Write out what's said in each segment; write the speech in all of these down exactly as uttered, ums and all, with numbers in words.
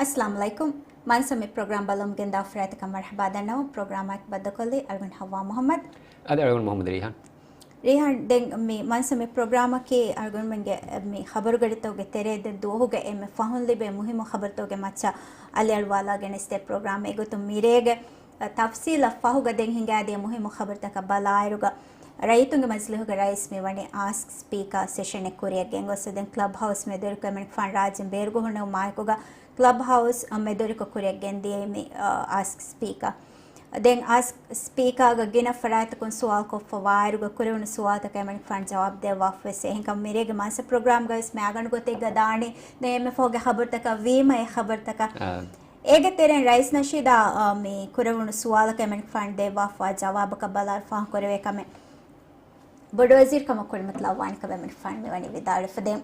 އައްސަލާމު ޢަލައިކުމް. މަންސަމި ޕްރޮގްރާމް ބަލަމުގެން ދާ ފަރާތަކަށް މަރްޙަބާ ދަންނަވަން. ޕްރޮގްރާމާއެކު ބައްދަކޮށްލީ އަޅުގަނޑު ހައްވާ މުޙައްމަދު. އަދި އަޅުގަނޑު މުޙައްމަދު ރީހާން. ރީހާން، ދެން މި މަންސަމި ޕްރޮގްރާމަކީ އަޅުގަނޑުމެންގެ މި ޚަބަރުގަޑިތަކުގެ ތެރޭ ދެން ދުވަހުގެ އެންމެ ފަހުން ލިބޭ މުހިއްމު ޚަބަރުތަކުގެ މައްޗަށް އަލިއަޅުވާލާ ގެނެސްދޭ ޕްރޮގްރާމް. އެގޮތުން މިރޭގެ ތަފްސީލަށް ފަހުގަ ދެން ހިނގާދިޔަ މުހިއްމު ޚަބަރުތަކަށް ބަލާއިރުގަ، ރައްޔިތުންގެ މަޖިލީހުގެ ރައީސް މިވަނީ އާސްކް ސްޕީކާ ސެޝަނެއް ކުރިއަށް ގެންގޮސް، ދެން ކްލަބް ހައުސް މެދުވެރިކޮށް އެމަނިކުފާނު ރާއްޖޭން ބޭރުގަ ހުންނެވުމާއެކުގަ، ކްލަބް ހައުސް މެދުވެރިކޮށް ކުރިއަށް ގެންދިޔައީ މި، އާ، އާސްކް ސްޕީކާ. ދެން އާސްކް ސްޕީކާގަ ގިނަ ފަރާތްތަކުން ސުވާލު ކޮށްފަ ވާއިރުގަ ކުރެވުނު ސުވާލުތަކަށް އެމަނިކުފާނު ޖަވާބު ދެއްވާފަވެސް. އެހެންކަމުން މިރޭގެ މަންސަ ޕްރޮގްރާމްގަވެސް މި އަގަނޑު ގޮތެއްގަ ދާނީ. ދެން އެންމެ ފަހުގެ ޚަބަރުތަކަށް ވީމަ އެ ޚަބަރުތަކަށް. އާ. އޭގެ ތެރެއިން ރައީސް ނަޝީދާ، އާ، މި ކުރެވުނު ސުވާލަކަށް އެމަނިކުފާނު ދެއްވާފާ ޖަވާބަކަށް ބަލާއިރު ފާހަގަ ކުރެވޭ ކަމެއް ބޮޑުވަޒީރު ކަމަށް ކުރިމަތިލައްވާނެ ކަމަށް އެމަނިކުފާނު މިވަނީ ވިދާޅުވެފަ. ދެން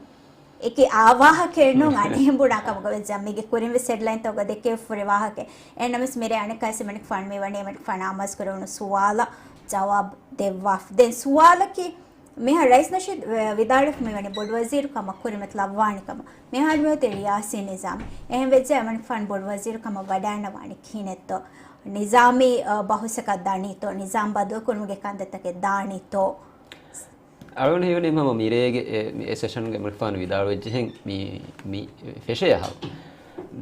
އެކި އާ ވާހަކައެއް ނޫން އަނެއް ބުނާ ކަމުގަ ވެއްޖާ މީގެ ކުރިން ވެސް ހެޑްލައިންތަކުގަ ދެކެވިފަ ހުރި ވާހަކައެއް. އެހެންނަމަވެސް މިރޭ އަނެއްކާވެސް އެމަނިކުފާނު މިވަނީ އެމަނިކުފާނު އާމާޒު ކުރެވުނު ސުވާލަށް ޖަވާބު ދެއްވާފަ. ދެން ސުވާލަކީ މިހާރު ރައީސް ނަޝީދު ވިދާޅުވެފަ މިވަނީ ބޮޑުވަޒީރު ކަމަށް ކުރިމަތިލައްވާނެ ކަމަށް. މިހާރު މިއޮތީ ރިޔާސީ ނިޒާމް. އެހެން ވެއްޖެ އެމަނިކުފާނު ބޮޑުވަޒީރު ކަމަށް ވަޑައިންނަވާނީ ކިހިނެއްތޯ؟ ނިޒާމީ، އަ، ބަހުސަކަށް ދަނީތޯ؟ ނިޒާމް ބަދަލުކުރުމުގެ ކަންތައްތަކެއް ދާނީތޯ؟ އަޅުގަނޑު ހީވަނީ ހަމަ މިރޭގެ އެ، މި އެ ސެޝަންގެ އެމަނިކުފާނު ވިދާޅުވެއްޖެހެން މި، މި ފެށޭ އަހަރު.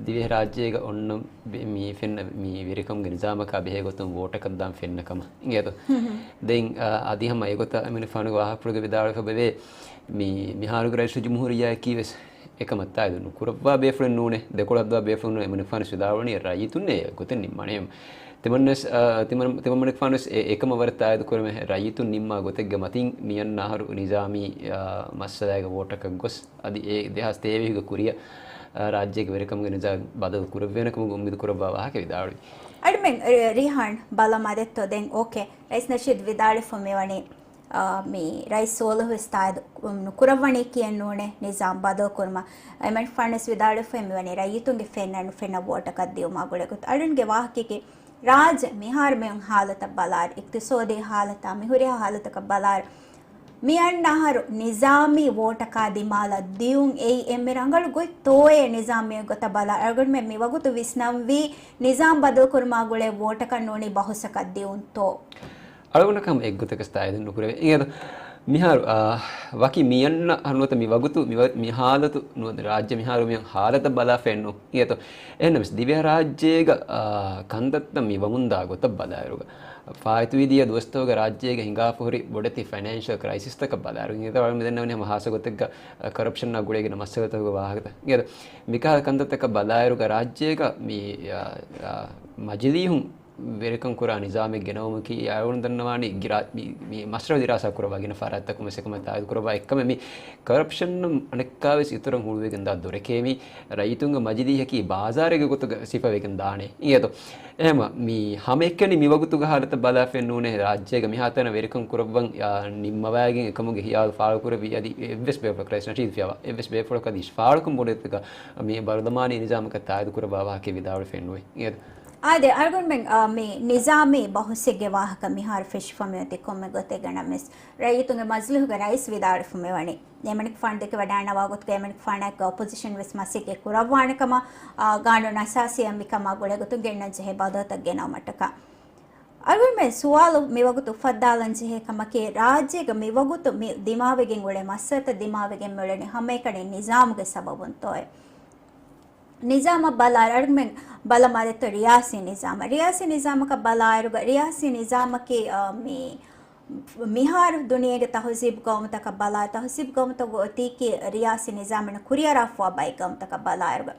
ދިވެހިރާއްޖޭގަ އޮންނަ ބެ-، މި ފެންނަ މި ވެރިކަމުގެ ނިޒާމަކާ ބެހޭ ގޮތުން ވޯޓަކަށް ދާން ފެންނަ ކަމަށް. އިނގޭތޯ؟ ހުން ހުން. ދެން، އަ، އަދި ހަމަ އެގޮތަށް އެމަނިކުފާނުގެ ވާހަކަފުޅުގަ ވިދާޅުވެފަ ވެވޭ، މި، މިހާރުގެ ރައީސުލްޖުމްހޫރިއްޔާއަކީ ވެސް އެކަމަށް ތާއީދު ނުކުރައްވާ ބޭފުޅެއް ނޫނޭ، ދެކޮޅަށް ދުވާ ބޭފުޅެއް ނޫނޭ. އެމަނިކުފާނު ވިދާޅުވަނީ ރައްޔިތުންނޭ އެގޮތެއް ނިންމާނެ. ތިމަންވެސް، އަ، ތިމަން، ތިމަންމަނިކުފާނުވެސް އެ އެކަމަށް ވަރަށް ތާއީދު ކުރަމެ ރައްޔިތުން ނިންމާ ގޮތެއްގެ މަތިން މިއަންނަ އަހަރު ނިޒާމީ، އަ، މައްސަލާގެ ވޯޓަކަށް ގޮސް، އަދި އެ ދެހާސް ތޭވީހުގެ ކުރިއަށް، އަ، ރާއްޖޭގެ ވެރިކަމުގެ ނިޒާމް ބަދަލު ކުރެއްވޭނެ ކަމުގެ އުއްމީދު ކުރައްވާ ވާހަކަ ވިދާޅުވި. އަޅުމެން، ރި-، ރީހާން ބަލަމާ ދެއްތޯ ދެން؟ އޯކޭ. ރައީސް ނަޝީދު ވިދާޅުވެފަ މިވަނީ، އާ، މި ރައީސް ސޯލިހު ވެސް ތާއީދު ނުކުރައްވަނީ ކިޔެއް ނޫނޭ ނިޒާމް ބަދަލުކުރުމަށް. އެމަނިކުފާނުވެސް ވިދާޅުވެފައި މިވަނީ ރައްޔިތުންގެ ފެންނަ ނުފެންނަ ވޯޓަކަށް ދިއުމާ ގުޅޭގޮތު. އަޅުންގެ ވާހަކައަކީ ރާއްޖެ މިހާރު މިއޮން ހާލަތަށް ބަލާއިރު، އިޤްތިޞާދީ ހާލަތާ މިހުރިހާ ހާލަތަކަށް ބަލާއިރު، މިއަންނަ އަހަރު ނިޒާމީ ވޯޓަކާ ދިމާލަށް ދިއުން އެއީ އެންމެ ރަނގަޅު ގޮތް ތޯއޭ ނިޒާމީ ގޮތަށް ބަލާ. އަޅުގަނޑުމެން މިވަގުތު ވިސްނަންވީ ނިޒާމް ބަދަލުކުރުމާ ގުޅޭ ވޯޓަކަށް ނޫނީ ބަހުސަކަށް ދިއުންތޯ؟ އަޅުގަނޑަކަށް އެއްގޮތަކަށް ތާއީދު ނުކުރެވޭ. އިނގޭތޯ؟ މިހާރު، އާ، ވަކި މިއަންނަ އަހަރު ނުވަތަ މި ވަގުތު މި ވަ-، މި ހާލަތު ނުވަތަ ރާއްޖެ މިހާރު މިއަން ހާލަތަށް ބަލާފައެއްނު. އިނގޭތޯ؟ އެހެންނަމަވެސް ދިވެހިރާއްޖޭގަ، އާ، ކަންތައްތައް މި ވަމުންދާ ގޮތަށް ބަލާއިރުގަ، ފާއިތުވި ދިޔަ ދުވަސްތަކުގަ ރާއްޖޭގަ ހިނގާފަ ހުރި ބޮޑެތި ފައިނޭންޝަލް ކްރައިސިސްތަކަށް ބަލާއިރު، އިނގޭތޯ؟ އަޅުގަނޑު ދެންނެވުނީ ހަމަ ހާއްސަ ގޮތެއްގަ، އަ، ކަރަޕްޝަންއާ ގުޅޭގެން މައްސަލަތަކުގެ ވާހަކަތައް. އިނގޭތޯ؟ މިކަހަލަ ކަންތައްތަކަށް ބަލާއިރުގަ ރާއްޖޭގަ މި، އާ، އާ، މަޖިލީހުން ވެރިކަން ކުރާ ނިޒާމެއް ގެނައުމަކީ އަޅުގަނޑު ދަންނަވާނީ ގިރާ-، މި، މި މަސްރަހު ދިރާސާ ކުރައްވާ ގިނަ ފަރާތްތަކުން ވެސް އެކަމަށް ތާއީދު ކުރައްވާ. އެއްކަމެއް މި ކަރަޕްޝަން އަނެއްކާވެސް އިތުރަށް ހުޅުވިގެން ދާ ދޮރެކޭ. މި ރައްޔިތުންގެ މަޖިލީހަކީ ބާޒާރެއްގެ ގޮތުގަ ސިފަވެގެން ދާނެ. އިނގޭތޯ؟ އެހެމަ މި ހަމައެކަނި މި ވަގުތުގެ ހާލަތަށް ބަލާފައެއް ނޫނޭ ރާއްޖޭގަ މިހާތަނަށް ވެރިކަން ކުރައްވަން، އާ، ނިންމަވައިގެން އެކަމުގެ ހިޔާލު ފާޅުކުރެއްވި އަދި އެއްވެސް ބޭފުޅަކަށް ރައީސް ނަޝީދު ފިޔަވާ އެއްވެސް ބޭފުޅަކަށް އަދި ފާޅުކަން ބުނެދުގަ މި ބަރުލަމާނީ ނިޒާމަކަށް ތާއީދު ކުރައްވާ ވާހަކައެއް ވިދާޅުވެފައެއް ނުވޭ. އާދެ، އަޅުގަނޑުމެން، އާ، މި ނިޒާމީ ބަހުސެއްގެ ވާހަކަ މިހާރު ފެށިފަ މިއޮތީ ކޮންމެ ގޮތެއްގަ ނަމަވެސް، ރައްޔިތުންގެ މަޖިލީހުގެ ރައީސް ވިދާޅުވެފަ މިވަނީ، އެމަނިކުފާނު ދެކެވަޑައިންނަވާ ގޮތުގަ އެމަނިކުފާނާއެކު އޮޕޮޒިޝަން ވެސް މަސައްކަތް ކުރައްވާނެ ކަމަށް، އާ، ގާނޫނު އަސާސީއަށް މިކަމާ ގުޅޭ ގޮތުން ގެންނަން ޖެހޭ ބަދަލުތައް ގެނައުމަށްޓަކާ. އަޅުގަނޑުމެން ސުވާލު މިވަގުތު އުފައްދާލަން ޖެހޭ ކަމަކީ، ރާއްޖޭގަ މިވަގުތު މި ދިމާވެގެން އުޅޭ މައްސަލަތައް ދިމާވެގެން މިއުޅެނީ ހަމައެކަނި ނިޒާމުގެ ސަބަބުންތޯއޭ؟ ނިޒާމަށް ބަލާއިރު، އަޅުގަނޑުމެން ބަލަމާ ދެއްތޯ ރިޔާސީ ނިޒާމަށް. ރިޔާސީ ނިޒާމަކަށް ބަލާއިރުގަ، ރިޔާސީ ނިޒާމަކީ، އަ، މި، މިހާރު ދުނިޔޭގެ ތަހުޒީބު ގައުމުތަކަށް ބަލާ، ތަހުޒީބު ގައުމުތަކުގަ އޮތީކީ ރިޔާސީ ނިޒާމެއް ނޫން، ކުރިއަރާފަވާ ބައެއް ގައުމުތަކަށް ބަލާއިރުގަ.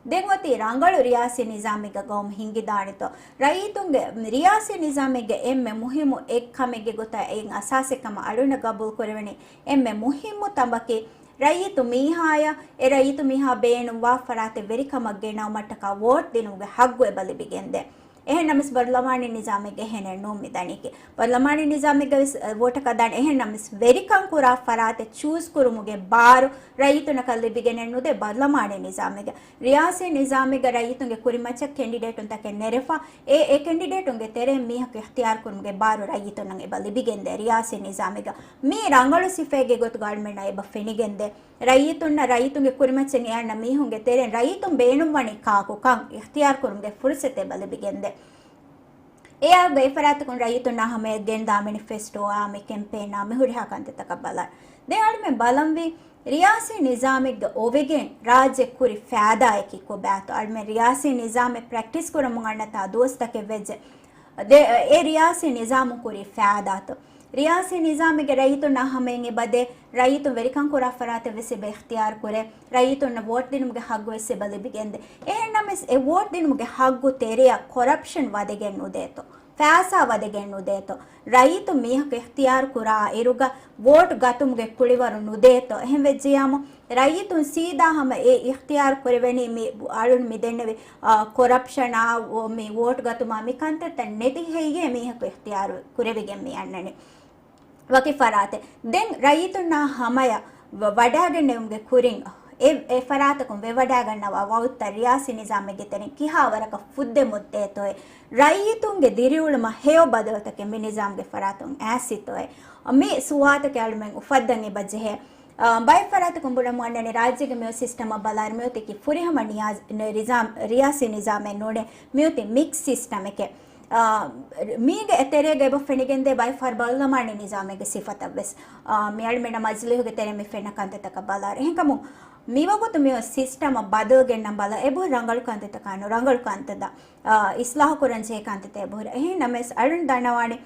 ދެން އޮތީ ރަނގަޅު ރިޔާސީ ނިޒާމެއްގަ ގައުމު ހިންގިދާނެތޯ؟ ރައްޔިތުންގެ ރިޔާސީ ނިޒާމެއްގެ އެންމެ މުހިއްމު އެއް ކަމެއްގެ ގޮތަށް އެއިން އަސާސެއް ކަމަށް އަޅުގަނޑަށް ގަބޫލު ކުރެވެނީ، އެންމެ މުހިއްމު ތަނބަކީ، ރައްޔިތު މީހާޔަށް އެ ރައްޔިތު މީހާ ބޭނުންވާ ފަރާތެއް ވެރިކަމަށް ގެނައުމަށްޓަކާ ވޯޓް ދިނުމުގެ ހައްގު އެބަ ލިބިގެންދޭ. އެހެންނަމަވެސް ބަރުލަމާނީ ނިޒާމެއްގަ އެހެނެއް ނޫން މި ދަނީކީ. ބަރުލަމާނީ ނިޒާމެއްގަ ވެސް، އަ، ވޯޓަކަށް ދާނެ. އެހެންނަމަވެސް ވެރިކަން ކުރާ ފަރާތެއް ޗޫސް ކުރުމުގެ ބާރު ރައްޔިތުންނަކަށް ލިބިގެނެއް ނުދޭ ބަރުލަމާނީ ނިޒާމެއްގަ. ރިޔާސީ ނިޒާމެއްގަ ރައްޔިތުންގެ ކުރިމައްޗަށް ކެންޑިޑޭޓުންތަކެއް ނެރެފަ، އެ، އެ ކެންޑިޑޭޓުންގެ ތެރެއިން މީހަކު އިޚްތިޔާރު ކުރުމުގެ ބާރު ރައްޔިތުންނަށް އެބަ ލިބިގެންދޭ ރިޔާސީ ނިޒާމެއްގަ. މީ ރަނގަޅު ސިފައެއްގެ ގޮތުގަ އަޅުމެންނަށް އެބަ ފެނިގެންދޭ. ރައްޔިތުންނަށް ރައްޔިތުންގެ ކުރިމައްޗަށް އެ އަންނަ މީހުންގެ ތެރެއިން ރައްޔިތުން ބޭނުންވަނީ ކާކުކަން އިޚްތިޔާރު ކުރުމުގެ ފުރުސަތު އެބަ ލިބިގެންދޭ. އެއާ އެފަރާތަކުން ރައްޔިތުންނާ ހަމަޔަށް ގެންދާ މެނިފެސްޓޯއާ މި ކެމްޕޭނާ މި ހުރިހާ ކަންތައްތަކަށް ބަލާ. ދެން އަޅުމެން ބަލަންވީ ރިޔާސީ ނިޒާމެއްގަ އޮވެގެން ރާއްޖެ ކުރި ފައިދާއަކީ ކޮބާތޯ؟ އަޅުމެން ރިޔާސީ ނިޒާމެއް ޕްރެކްޓިސް ކުރަމުން އަންނަތާ ދުވަސްތަކެއް ވެއްޖެ. ދެ، އެ ރިޔާސީ ނިޒާމުން ކުރީ ފައިދާތޯ؟ ރިޔާސީ ނިޒާމެއްގެ ރައްޔިތުންނާ ހަމައިން އެބަދޭ، ރައްޔިތުން ވެރިކަން ކުރާ ފަރާތެއް ވެސް އެބަ އިޚްތިޔާރު ކުރޭ، ރައްޔިތުންނަށް ވޯޓް ދިނުމުގެ ހައްގު ވެސް އެބަ ލިބިގެންދޭ. އެހެންނަމަވެސް އެ ވޯޓް ދިނުމުގެ ހައްގު ތެރެއަށް ކޮރަޕްޝަން ވަދެގެން ނުދޭތޯ؟ ފައިސާ ވަދެގެން ނުދޭތޯ؟ ރައްޔިތުން މީހަކު އިޚްތިޔާރު ކުރާ އިރުގަ ވޯޓް ގަތުމުގެ ކުޅިވަރު ނުދޭތޯ؟ އެހެން ވެއްޖިޔާމު ރައްޔިތުން ސީދާ ހަމަ އެ އިޚްތިޔާރު ކުރެވެނީ މި އަޅުން މި ދެންނެވި، އާ، ކޮރަޕްޝަނާ، އޯ، މި ވޯޓް ގަތުމާ މި ކަންތައްތައް ނެތި ހެއްޔޭ މީހަކު އިޚްތިޔާރު ކުރެވިގެން މި އަންނަނީ؟ ވަކި ފަރާތެއް. ދެން ރައްޔިތުންނާ ހަމަޔަށް ވަ-، ވަޑާގެންނެވުމުގެ ކުރިން އެ، އެ ފަރާތަކުން ވެވަޑާގަންނަވާ ވައުދުތައް ރިޔާސީ ނިޒާމެއްގެ ތެރެއިން ކިހާ ވަރަކަށް ފުއްދެމުންދޭތޯއޭ؟ ރައްޔިތުންގެ ދިރިއުޅުމަށް ހެޔޮ ބަދަލުތަކެއް މި ނިޒާމްގެ ފަރާތުން އައިސްތޯއޭ؟ މި ސުވާލުތަކެއް އަޅުމެން އުފައްދަން އެބަ ޖެހޭ. އާ، ބައެއް ފަރާތަކުން ބުނަމުން އަންނަނީ ރާއްޖޭގެ މިއޮތް ސިސްޓަމަށް ބަލާއިރު މިއޮތީ ފުރިހަމަ ނިޔާޒް-، ނިޒާމް، ރިޔާސީ ނިޒާމެއް ނޫނޭ، މިއޮތީ މިކްސް ސިސްޓަމެކޭ. އާ، މީގެ އެތެރޭގަ އެބަ ފެނިގެންދޭ ބައެއް ފަހަރު ބަރުލަމާނީ ނިޒާމެއްގެ ސިފަތައް ވެސް. އާ، މި އަޅުމެންނަށް މަޖިލީހުގެ ތެރެއިން މި ފެންނަ ކަންތައްތަކަށް ބަލާއިރު. އެހެންކަމުން މިވަގުތު މިއޮތް ސިސްޓަމަށް ބަދަލު ގެންނަން ބަލާ އެބަހުރި ރަނގަޅު ކަންތައްތަކާ ނުރަނގަޅު ކަންތައްތައް، އާ، އިސްލާހު ކުރަން ޖެހޭ ކަންތައްތައް އެބަހުރި. އެހެން ނަމަވެސް އަޅުން ދަންނަވާނީ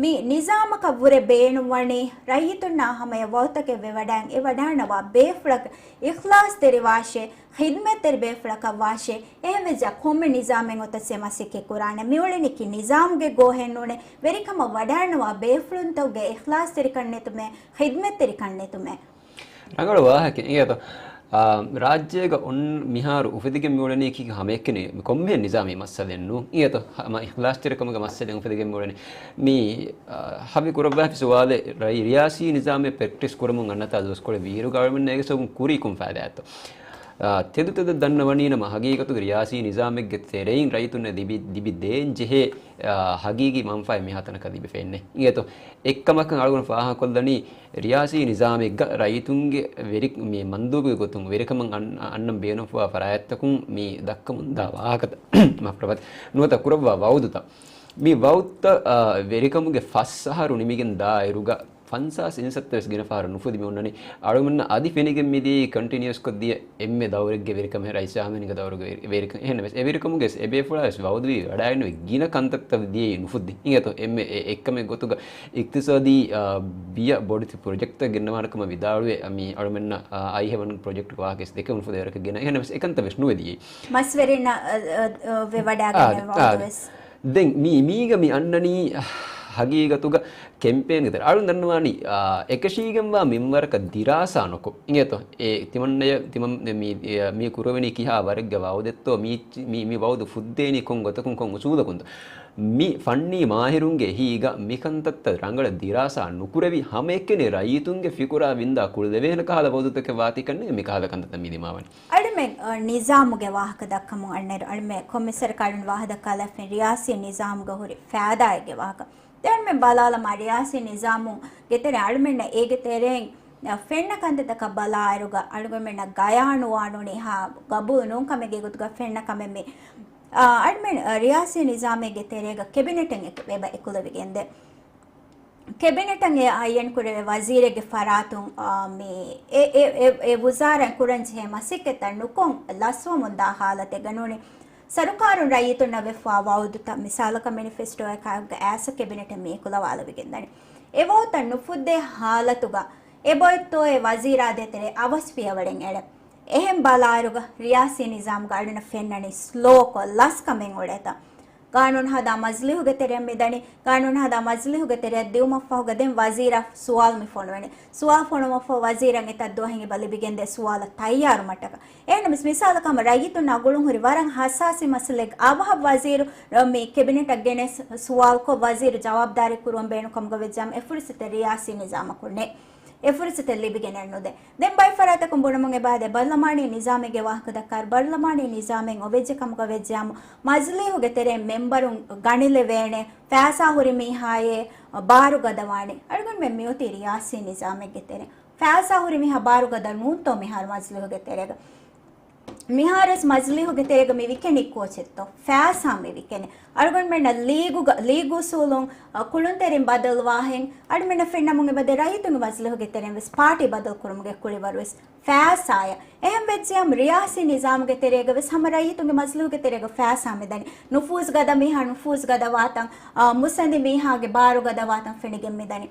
މި ނިޒާމަކަށް ވުރެ ބޭނުންވަނީ ރައްޔިތުންނާ ހަމަޔަށް ވައުދުތަކެއް ވެވަޑައިގެން އެ ވަޑާންނަވާ ބޭފުޅަކަށް އިޚްލާޞްތެރިވާށޭ، ޚިދްމަތްތެރި ބޭފުޅަކަށް ވާށޭ. އެހެންވެއްޖެ ކޮންމެ ނިޒާމެއް އޮތަސް އެ މަސައްކަތް ކުރާނެ. މިއުޅެނީކީ ނިޒާމުގެ ގޯހެއް ނޫނޭ، ވެރިކަމަށް ވަޑާންނަވާ ބޭފުޅުންތަކުގެ އިޚްލާޞްތެރިކަން ނެތުމޭ، ޚިދްމަތްތެރިކަން ނެތުމޭ. ރަނގަޅު ވާހަކަ އިނގޭތޯ. އާ، ރާއްޖޭގަ އޮން މިހާރު އުފެދިގެން މިއުޅެނީކީ ހަމައެކަނި ކޮންމެހެން ނިޒާމީ މައްސަލައެއް ނޫން. އިނގޭތޯ، ހަމަ އިޚްލާޞްތެރިކަމުގެ މައްސަލައެއް އުފެދިގެން މިއުޅެނީ. މި، އާ، ހަވި ކުރައްވާފި ސުވާލެއް ރައި-، ރިޔާސީ ނިޒާމެއް ޕްރެކްޓިސް ކުރަމުން އަންނަތާ ދުވަސްކޮޅެއް ވީއިރުގަ އަޅުމެންނަށް އޭގެ ސަބަބުން ކުރީ ކޮން ފައިދާއެއްތޯ؟ އާ، ތެދު ތެދަށް ދަންނަވަނީ ނަމަ ހަގީގަތުގެ ރިޔާސީ ނިޒާމެއްގެ ތެރެއިން ރައްޔިތުންނަށް ލިބި، ލިބި ދޭން ޖެހޭ، އާ، ހަގީގީ މަންފާއެއް މިހާތަނަކަށް ލިބިފައެއްނެ. އިނގޭތޯ، އެއްކަމަކަށް އަޅުގަނޑު ފާހަގަކޮށްލަނީ، ރިޔާސީ ނިޒާމެއްގަ ރައްޔިތުންގެ ވެރި-، މި މަންދޫބުގެ ގޮތުން ވެރިކަމަށް އަން-، އަންނަން ބޭނުންފުވާ ފަރާތްތަކުން މި ދައްކަމުންދާ ވާހަކަތައް، މަފްރަބަތް ނުވަތަ ކުރައްވާ ވައުދުތައް. މި ވައުދުތައް، އާ، ވެރިކަމުގެ ފަސް އަހަރު ނިމިގެން ދާއިރުގަ ފަންސާސް އިންސައްތަ ވެސް ގިނަ ފަހަރު ނުފުދި މި އޮންނަނީ. އަޅުމެންނަށް އަދި ފެނިގެން މިދިޔައީ ކޮންޓިނިއުސްކޮށް ދިޔަ އެންމެ ދައުރެއްގެ ވެރިކަމެއް ރައީސް ޝާހްމީންގެ ދައުރުގެ ވެރި-، ވެރިކަން. އެހެންނަމަވެސް އެ ވެރިކަމުގެ އެބޭފުޅާ ވެސް ވައުދުވީ ވަޑާއިނުވެ ގިނަ ކަންތައްތައް ދިޔައީ ނުފުއްދި. އިނގޭތޯ އެންމެ އެ އެއްކަމެއް ގޮތުގަ އިޤްތިޞާދީ، އާ، ބިޔަ ބޮޑެތި ޕްރޮޖެކްޓްތައް ގެންނަވާނެ ކަމަށް ވިދާޅުވެ، މި އަޅުމެންނަށް، އާ، އައިހެވަން ޕްރޮޖެކްޓް ވާހަކަ ވެސް ދެކެ ނުފުދޭ ވަރަކަށް ގެނަ. އެހެންނަމަވެސް އެކަންތައް ވެސް ނުވެ ދިޔައީ. މަސްވެރިންނަށް، އާ، އާ، ވެވަޑާގެން އާ، ވައުދު އާ، ވެސް. ދެން މީ، މީގަ މި އަންނަނީ ހަގީގަތުގަ ކެމްޕޭންގެ ތެރޭ. އަޅުން ދަންނަވާނީ، އާ، އެކަށީގެންވާ މިންވަރަކަށް ދިރާސާ ނުކޮށް. އިނގޭތޯ؟ އެ ތިމަންނަޔަށް، ތިމަން، މި، މި ކުރެވެނީ ކިހާ ވަރެއްގެ ވައުދެއްތޯ؟ މި، މި، މި ވައުދު ފުއްދޭނީ ކޮން ގޮތަކުން ކޮން އުސޫލަކުންތޯ؟ މި ފަންނީ މާހިރުންގެ އެހީގަ މިކަންތައްތައް ރަނގަޅަށް ދިރާސާ ނުކުރެވި ހަމައެކަނި ރައްޔިތުންގެ ފިކުރާ ވިންދާ ކުޅެވޭނެ ކަހަލަ ވައުދުތަކެއް ވާތީކަންނޭ މި ކަހަލަ ކަންތައްތައް މި ދިމާވަނީ. އަޅުމެން، އަ، ނިޒާމުގެ ވާހަކަ ދައްކަމުން އަންނައިރު، އަޅުމެން ކޮންމެ ސަރުކާރުން ވާހަކަ ދައްކާލަފިން ރިޔާސީ ނިޒާމުގަ ހުރި ފައިދާއެއްގެ ވާހަކަ. ދެން މެ ބަލާލަމާ ރިޔާސީ ނިޒާމުގެ ތެރޭ އަޅުމެންނަށް އޭގެ ތެރެއިން، އަ، ފެންނަ ކަންތައްތަކަށް ބަލާއިރުގަ އަޅުގަނޑުމެންނަށް ގަޔާނުވާނޫނީ ހާ ގަބޫލު ނޫން ކަމެއްގެ ގޮތުގަ ފެންނަ ކަމެއް މި، އަ، އަޅުމެން، އަ، ރިޔާސީ ނިޒާމެއްގެ ތެރޭގަ ކެބިނެޓެއް އެކު-، އެބަ އެކުލެވިގެންދޭ. ކެބިނެޓަށް އެ އައްޔަން ކުރެވޭ ވަޒީރެއްގެ ފަރާތުން، އާ، މި އެ، އެ، އެ، އެ ވުޒާރާއިން ކުރަން ޖެހޭ މަސައްކަތްތައް ނުކޮށް ލަސްވަމުން ދާ ހާލަތެއްގަ ނޫނީ. ސަރުކާރުން ރައްޔިތުންނަށް ވެފާ ވައުދުތައް މިސާލަކަށް މެނިފެސްޓޯއެއް ކާގަ އައިސް ކެބިނެޓަށް މި އެކުލަވާލެވިގެންދަނީ. އެ ވައުދުތައް ނުފުއްދޭ ހާލަތުގަ އެބައޮތްތޯއޭ ވަޒީރާ ދޭތެރޭ އަވަސް ފިޔަވަޅެއް އެޅެ. އެހެން ބަލާއިރުގަ ރިޔާސީ ނިޒާމުގަ އަޅުނަށް ފެންނަނީ ސްލޯކޮށް ލަސްކަމެއް އުޅޭތަ. ގާނޫނު ހަދާ މަޖިލީހުގެ ތެރެއަށް މިދަނީ. ގާނޫނު ހަދާ މަޖިލީހުގެ ތެރެއަށް ދިއުމަށްފަހުގަ ދެން ވަޒީރަށް ސުވާލު މި ފޮނުވެނީ. ސުވާލު ފޮނުވުމަށްފަހު ވަޒީރަށް އެތައް ދުވަހެއް އެބަ ލިބިގެންދޭ ސުވާލަށް ތައްޔާރު މަށަކަށް. އެހެންނަމަވެސް މިސާލަކަށް ހަމަ ރައްޔިތުންނާ ގުޅުންހުރި ވަރަށް ހައްސާސީ މައްސަލައެއް އަވަހަށް ވަޒީރު މި ކެބިނެޓަށް ގެނެސް ސުވާލުކޮށް ވަޒީރު ޖަވާބުދާރީ ކުރުވަން ބޭނުން ކަމުގަ ވެއްޖާމަ އެ ފުރުސަތެއް ރިޔާސީ ނިޒާމަކުން ނެތް. އެ ފުރުސަތެއް ލިބިގެނެއް ނުދޭ. ދެން ބައެއް ފަރާތަކުން ބުނަމުން އެބައާދޭ ބަރްލަމާނީ ނިޒާމެއްގެ ވާހަކަ ދައްކާއިރު، ބަރްލަމާނީ ނިޒާމެއް އޮވެއްޖެ ކަމުގަ ވެއްޖާމަ މަޖިލީހުގެ ތެރެއިން މެމްބަރުން ގަނެލެވޭނެ، ފައިސާ ހުރި މީހާއޭ ބާރު ގަދަވާނެ. އަޅުގަނޑުމެން މިއޮތީ ރިޔާސީ ނިޒާމެއްގެ ތެރެއިން. ފައިސާ ހުރި މީހާ ބާރު ގަދަ ނޫންތޯ މިހާރު މަޖިލީހުގެ ތެރޭގަ؟ މިހާރުވެސް މަޖިލީހުގެ ތެރޭގަ މި ވިކެނީ ކޯޗެއްތޯ؟ ފައިސާ މި ވިކެނީ. އަޅުގަނޑުމެންނަށް ލީގުގަ، ލީގު އުސޫލުން، އަ، ކުޅުންތެރިން ބަދަލުވާހެން އަޅުގަނޑުމެންނަށް ފެންނަމުން އެބަދޭ ރައްޔިތުންގެ މަޖިލީހުގެ ތެރެއިން ވެސް ޕާޓީ ބަދަލު ކުރުމުގެ ކުޅިވަރުވެސް ފައިސާއަށް. އެހެން ވެއްޖެއަމް ރިޔާސީ ނިޒާމުގެ ތެރޭގަ ވެސް ހަމަ ރައްޔިތުންގެ މަޖިލީހުގެ ތެރޭގަ ފައިސާ މިދަނީ. ނުފޫޒު ގަދަ މީހާ ނުފޫޒު ގަދަވާތަން، އާ، މުއްސަނދި މީހާގެ ބާރު ގަދަވާތަން ފެނިގެން މިދަނީ.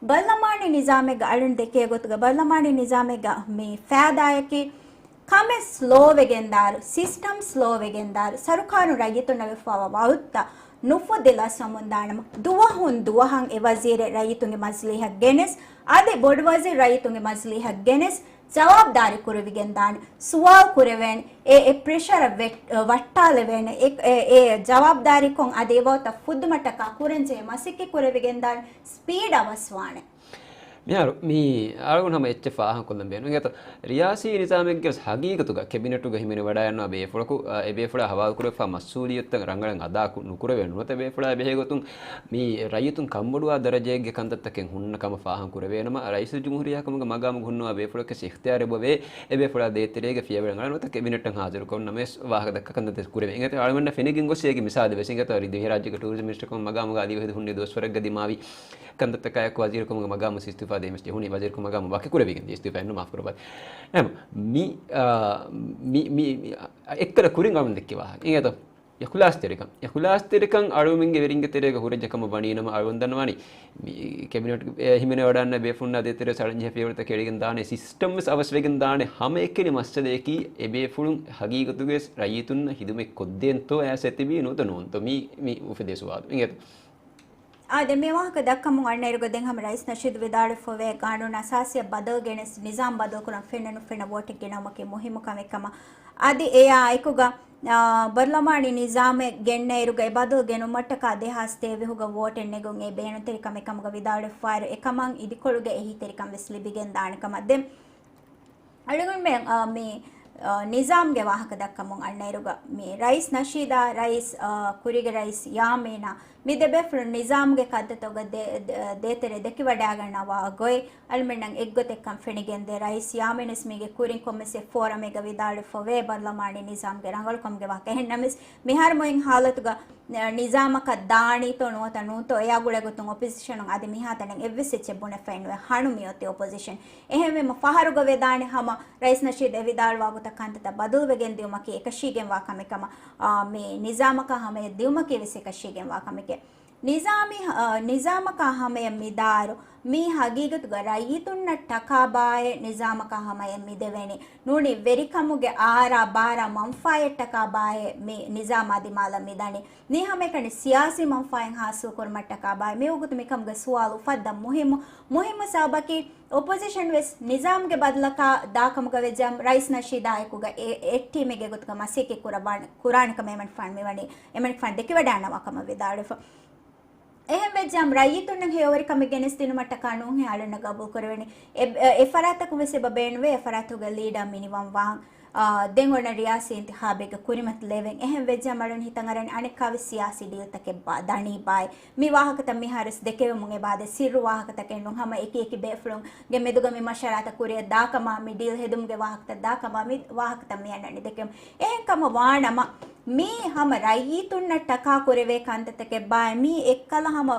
ބަރްލަމާނީ ނިޒާމެއްގަ އަޅުން ދެކޭ ގޮތުގަ ބަރްލަމާނީ ނިޒާމެއްގަ މި ފައިދާއަކީ ކަމެއް ސްލޯވެގެންދާއިރު، ސިސްޓަމް ސްލޯވެގެންދާއިރު، ސަރުކާރުން ރައްޔިތުންނަށް ވެފަވާ ވައުދުތައް ނުފުދިލަސްވަމުންދާނަމަ، ދުވަހުން ދުވަހަށް އެ ވަޒީރެއް ރައްޔިތުންގެ މަޖިލީހަށް ގެނެސް، އަދި ބޮޑުވަޒީރު ރައްޔިތުންގެ މަޖިލީހަށް ގެނެސް، ޖަވާބުދާރީ ކުރެވިގެންދާނެ، ސުވާލު ކުރެވޭނެ، އެ، އެ ޕްރެޝަރަށް ވެ-، ވައްޓާލެވޭނެ، އެ، އެ، އެ ޖަވާބުދާރީކޮށް އަދި އެ ވައުދުތައް ފުއްދުމަށްޓަކާ ކުރަންޖެހޭ މަސައްކަތް ކުރެވިގެންދާނެ، ސްޕީޑް އަވަސްވާނެ. މިހާރު މި އަޅުގަނޑު ހަމަ އެއްޗެއް ފާހަގަކޮށްލަން ބޭނުން. އިނގޭތޯ، ރިޔާސީ ނިޒާމެއްގެ ވެސް ހަގީގަތުގަ ކެބިނެޓުގަ ހިމެނިވަޑައިގަންނަވާ ބޭފުޅަކު، އާ، އެ ބޭފުޅާ ހަވާލުކުރެވިފާ މަސްއޫލިއްޔަތުތައް ރަނގަޅަށް އަދާ ކު-، ނުކުރެވޭ ނުވަތަ ބޭފުޅާ އެބަހޭގޮތުން މި ރައްޔިތުން ކަންބޮޑުވާ ދަރަޖައެއްގެ ކަންތައްތަކެއް ހުންނަ ކަމަށް ފާހަގަ ކުރެވޭނަމަ، ރައީސުލްޖުމްހޫރިއްޔާ ކަމުގެ މަގާމުގަ ހުންނަވާ ބޭފުޅަކަށް އިޚްތިޔާރެއް އެބަވޭ، އެ ބޭފުޅާ ދޭތެރޭގަ ފިޔަވަޅެއް އަޅާ ނުވަތަ ކެބިނެޓަށް ހާޒިރުކޮށް ނަމަވެސް ވާހަކަ ދައްކާ ކަންތައް ދެސް ކުރެވޭ. އިނގޭތޯ އަޅުގަނޑަށް ފެނިގެން ގޮސް އޭގެ މިސާލެއް ވެސް. އިނގޭތޯ ދިވެހިރާއްޖޭގެ ޓޫރިޒަމް މިނިސްޓަރ ކަމަށް މަގާމުގަ އަދި ވެހި ހުންނެވި ދުވަސްވަރެއްގަ ދިމާވި ކަންތައްތަކާއެކު ވަޒީރުކަމުގެ މަގާމު އިސްތިއުފާ ދޭން ވެސް ޖެހުނީ. ވަޒީރުކަމުގަ ވަކިކުރެވިގެން އިސްތިއުފާ ނު މާފު ކުރައްވާތި. އެހެން މި، އާ، މި، މި، މި، އާ، އެއްކަލަ ކުރިން އަޅުން ދެއްކި ވާހަކަ. އިނގޭތޯ؟ އިޚްލާޞްތެރިކަން. އިޚްލާޞްތެރިކަން އަޅުމެންގެ ވެރިންގެ ތެރޭގަ ހުރެއްޖެ ކަމަށް ވަނީ ނަމަ، އަޅުން ދަންނަވާނީ މި ކެބިނެޓް ހިމެނެވަޑައިގަންނަ ބޭފުޅުންނާ ދޭތެރޭ ސަޅަންޖެހޭ ފިޔަވަޅުތައް ކެޅިގެން ދާނެ ސިސްޓަމް ވެސް އަވަސްވެގެން ދާނެ. ހަމައެކަނި މައްސަލަޔަކީ އެބޭފުޅުން ހަގީގަތުގައި ވެސް ރައްޔިތުންނަށް ހިދުމަތް ކޮށްދޭންތޯ އައިސް އެތިބީ ނުވަތަ ނޫންތޯ؟ މީ، މީ އުފެދޭ ސުވާލު. އިނގޭތޯ؟ އާދެ، މި ވާހަކަ ދައްކަމުން އަންނައިރުގަ ދެން ހަމަ ރައީސް ނަޝީދު ވިދާޅުވެފައިވޭ، ގާނޫނު އަސާސީއަށް ބަދަލު ގެނެސް ނިޒާމް ބަދަލުކުރަން ފެންނަ ނުފެންނަ ވޯޓެއް ގެނައުމަކީ މުހިއްމު ކަމެއް ކަމަށް. އަދި އެއާ އެކުގަ، އާ، ބަރްލަމާނީ ނިޒާމެއް ގެންނައިރުގަ އެ ބަދަލު ގެނުމަށްޓަކާ ދެހާސް ތޭވީހުގަ ވޯޓެއް ނެގުން އެ ބޭނުންތެރި ކަމެއް ކަމުގަ ވިދާޅުވެފައިވާއިރު، އެކަމަށް އިދިކޮޅުގެ އެހީތެރިކަން ވެސް ލިބިގެން ދާނެ ކަމަށް. ދެން އަޅުގަނޑުމެން، އާ، މި، އާ، ނިޒާމްގެ ވާހަކަ ދައްކަމުން އަންނައިރުގަ، މި ރައީސް ނަޝީދާ، ރައީސް، އާ، ކުރީގެ ރައީސް ޔާމީނާ، މި ދެބޭފުޅުން ނިޒާމްގެ ކަންތައްތަކުގަ ދޭ-، ދޭ-، ދޭތެރޭ ދެކިވަޑައިގަންނަވާ ގޮތް އަޅުމެންނަށް އެއްގޮތެއްކަން ފެނިގެންދޭ. ރައީސް ޔާމީން ވެސް މީގެ ކުރިން ކޮންމެސް އެއް ފޯރަމެއްގަ ވިދާޅުވެފައިވޭ ބަރްލަމާނީ ނިޒާމްގެ ރަނގަޅުކަމުގެ ވާހަކަ. އެހެން ނަމަވެސް، މިހާރު މުއިން ހާލަތުގަ ނިޒާމަކަށް ދާނީތޯ ނުވަތަ ނޫންތޯ، އެއާ ގުޅޭ ގޮތުން އޮޕޮޒިޝަނުން އަދި މިހާތަނަށް އެއްވެސް އެއްޗެއް ބުނެފައެއް ނުވޭ. ހަނު މިއޮތީ އޮޕޮޒިޝަން. އެހެންވީމަ ފަހަރުގަ ވެދާނެ ހަމަ ރައީސް ނަޝީދު އެ ވިދާޅުވާ ގޮތަށް ކަންތައްތައް ބަދަލުވެގެން ދިއުމަކީ އެކަށީގެންވާ ކަމެއް ކަމަށް، އާ، މި ނިޒާމަކާ ހަމަޔަށް ދިއުމަކީ ވެސް އެކަށީގެންވާ ކަމެކޭ. ނިޒާމީ، އާ، ނިޒާމަކާ ހަމަޔަށް މިދާއިރު މީ ހަގީގަތުގަ ރައްޔިތުންނަށް ޓަކާ ބާއޭ ނިޒާމަކާ ހަމަޔަށް މިދެވެނީ. ނޫނީ ވެރިކަމުގެ އާރާ ބާރާ މަންފާއަށްޓަކާ ބާއޭ މި ނިޒާމާ ދިމާލަށް މިދަނީ. މީ ހަމައެކަނި ސިޔާސީ މަންފާއެއް ހާސިލް ކުރުމަށްޓަކާ ބާއޭ. މިވަގުތު މިކަމުގެ ސުވާލު އުފައްދަން މުހިއްމު، މުހިއްމު ސަބަބަކީ އޮޕޮޒިޝަން ވެސް ނިޒާމްގެ ބަދަލަކާ ދާކަމުގަ ވެއްޖާ ރައީސް ނަޝީދާއެކުގަ އެ، އެއް ޓީމެއްގެ ގޮތުގަ މަސައްކަތް ކުރައްވާނެ، ކުރާނެ ކަމަށް އެމަނިކުފާނު މިވަނީ، އެމަނިކުފާނު ދެކިވަޑައިންނަވާ ކަމަށް ވިދާޅުވެފަ. އެހެން ވެއްޖާމް ރައްޔިތުންނަށް ހެޔޮވެރިކަމެއް ގެނެސްދިނުމަށްޓަކާ ނޫންހޭ އަޅުންނަށް ގަބޫލުކުރެވެނީ. އެ، އެ، އެ ފަރާތަކުން ވެސް އެބަ ބޭނުންވޭ، އެ ފަރާތުގަ ލީޑާ މިނިވަން ވާން. އާ، ދެން އޮންނަ ރިޔާސީ އިންތިހާބެއްގަ ކުރިމަތިލެވެން. އެހެން ވެއްޖާމް އަޅުން ހިތަށް އަރަނީ އަނެއްކާވެސް ސިޔާސީ ޑީލްތަކެއް ބާ، ދަނީ ބާއޭ. މި ވާހަކަތައް މިހާރުވެސް ދެކެވެމުން އެބައާދޭ ސިއްރު ވާހަކަތަކެއް ނޫން. ހަމަ އެކި އެކި ބޭފުޅުންގެ މެދުގަ މި މަޝްވަރާތައް ކުރިއަށް ދާކަމާ، މި ޑީލް ހެދުމުގެ ވާހަކަތައް ދާކަމާ، މި ވާހަކަތައް މި އަންނަނީ ދެކެވެމުން. އެހެން ކަމަށް ވާނަމަ، މީ ހަމަ ރައްޔިތުންނަށް ޓަކާ ކުރެވޭ ކަންތައްތަކެއް ބާއޭ. މީ އެއްކަލަ ހަމަ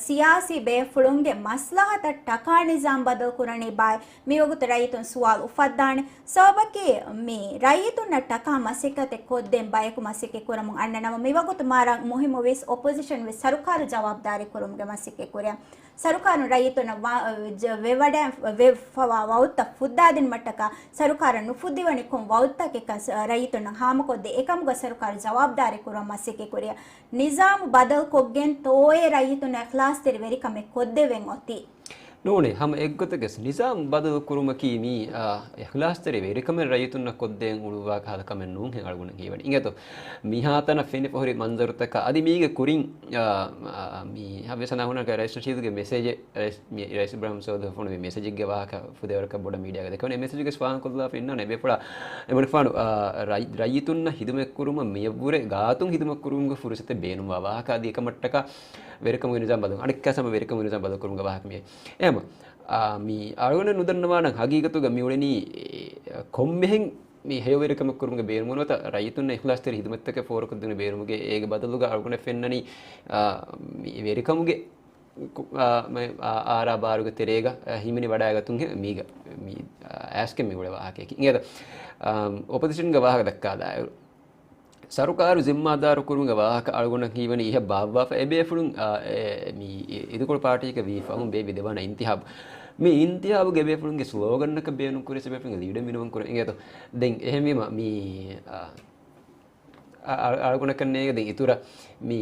ސިޔާސީ ބޭފުޅުންގެ މަސްލަހަތަށް ޓަކާ ނިޒާމް ބަދަލު ކުރަނީ ބާއޭ. މިވަގުތު ރައްޔިތުން ސުވާލު އުފައްދާނެ. ސަބަބަކީ މި ރައްޔިތުންނަށް ޓަކާ މަސައްކަތެއް ކޮށްދޭން ބަޔަކު މަސައްކަތް ކުރަމުން އަންނަ ނަމަ، މިވަގުތު މާރަށް މުހިއްމު ވެސް އޮޕޮޒިޝަން ވެސް ސަރުކާރު ޖަވާބުދާރީ ކުރުމުގެ މަސައްކަތް ކުރޭ. ސަރުކާރުން ރައްޔިތުންނަށް ވާ-، ޖަ-، ވެވަޑައި-، ވެފަވާ ވައުދުތައް ފުއްދާދިނުމަށްޓަކާ ސަރުކާރަށް ނުފުއްދިވަނީ ކޮން ވައުދުތަކެއްކަން ސަ-، ރައްޔިތުންނަށް ހާމަކޮށްދޭ އެކަމުގަ ސަރުކާރު ޖަވާބުދާރީ ކުރަން މަސައްކަތް ކުރިއަށް. ނިޒާމު ބަދަލު ކޮށްގެން ތޯއޭ ރައްޔިތުންނަށް އިޚްލާޞްތެރި ވެރިކަމެއް ކޮށްދެވެން އޮތީ. ނޫނީ، ހަމަ އެއްގޮތަކަސް ނިޒާމް ބަދަލު ކުރުމަކީ މީ، އާ، އިޚްލާޞްތެރި ވެރިކަމެއް ރައްޔިތުންނަށް ކޮށްދޭން އުޅުއްވާ ކަހަލަ ކަމެއް ނޫންހެން އަޅުގަނޑަށް ހީވަނީ. އިނގޭތޯ، މިހާތަނަށް ފެނިފަހުރި މަންޒަރުތަކަށް އަދި މީގެ ކުރިން، އާ، އާ، މީ ހަ-، ވެސް އަނާހުނަކަ ރައީސް ނަޝީދުގެ މެސެޖެއް، ރައީސް، މި، ރައީސް އިބްރާހިމް ސޯލިހު ފޮނުވި މެސެޖެއްގެ ވާހަކަ ފުދޭވަރަކަށް ބޮޑަށް މީޑިއާގަ ދެކެވުނު. އެ މެސެޖުގެ ވާހަކަ ކޮށްލާފަ އިންނާނެ އެބޭފުޅާ، އެބަނިފާނު، އާ، ރައް-، ރައްޔިތުންނަށް ހިދުމަތްކުރުމަށް މިޔަށްވުރެ ގާތުން ހިދުމަތްކުރުމުގެ ފުރުސަތެއް ބޭނުންވާ ވާހަކަ އަދި އެކަމަށްޓަކާ ވެރިކަމުގެ ނިޒާމް ބަދަލު، އަނެއްކާ ހަމަ ވެރިކަމުގެ ނިޒާމް ބަދަލުކުރުމުގެ ވާހަކަ މިއެއް. އެހެމަ، އާ، މީ އަޅުގަނޑަށް ނުދަންނަވާނަން ހަގީގަތުގަ މިއުޅެނީ، އެ، ކޮންމެހެން މި ހެޔޮވެރިކަމެއް ކުރުމުގެ ބޭނުމުން ނުވަތަ ރައްޔިތުންނަށް އިޚްލާޞްތެރި ހިދުމަތްތަކެއް ފޯރުކޮށްދިނު ބޭނުމުގެ އޭގެ ބަދަލުގަ އަޅުގަނޑަށް ފެންނަނީ، އާ، މި ވެރިކަމުގެ ކު-، އާ، މެ-، އާ، އާރާ ބާރުގެ ތެރޭގަ، އާ، ހިމެނި ވަޑައިގަތުން ހެ-، މީގަ، މި، އާ، އައިސްގެން މި އުޅޭ ވާހަކައަކީ. އިނގޭތަ، އާ، އޮޕޮޒިޝަންގެ ވާހަކަ ދައްކާލާއިރު، ސަރުކާރު ޒިންމާދާރު ކުރުމުގެ ވާހަކަ އަޅުގަނޑަށް ހީވަނީ އިހަށް ބާއްވާފަ އެބޭފުޅުން، އާ، އެ، މި އި-، އިދިކޮޅު ޕާޓީގެ ވީ ފަހުން ބޭއްވި ދެވަނަ އިންތިހާބު. މި އިންތިހާބުގެ އެބޭފުޅުންގެ ސްލޯގަންއަކަށް ބޭނުން ކުރި އެބޭފުޅުންގެ ލީޑަރ މިނިވަން ކުރަން. އިނގޭތޯ، ދެން އެހެންވީމަ މި، އާ، އަ-، އަ-، އަޅުގަނޑަކަށް ނޭނގެ ދެން އިތުރަށް މި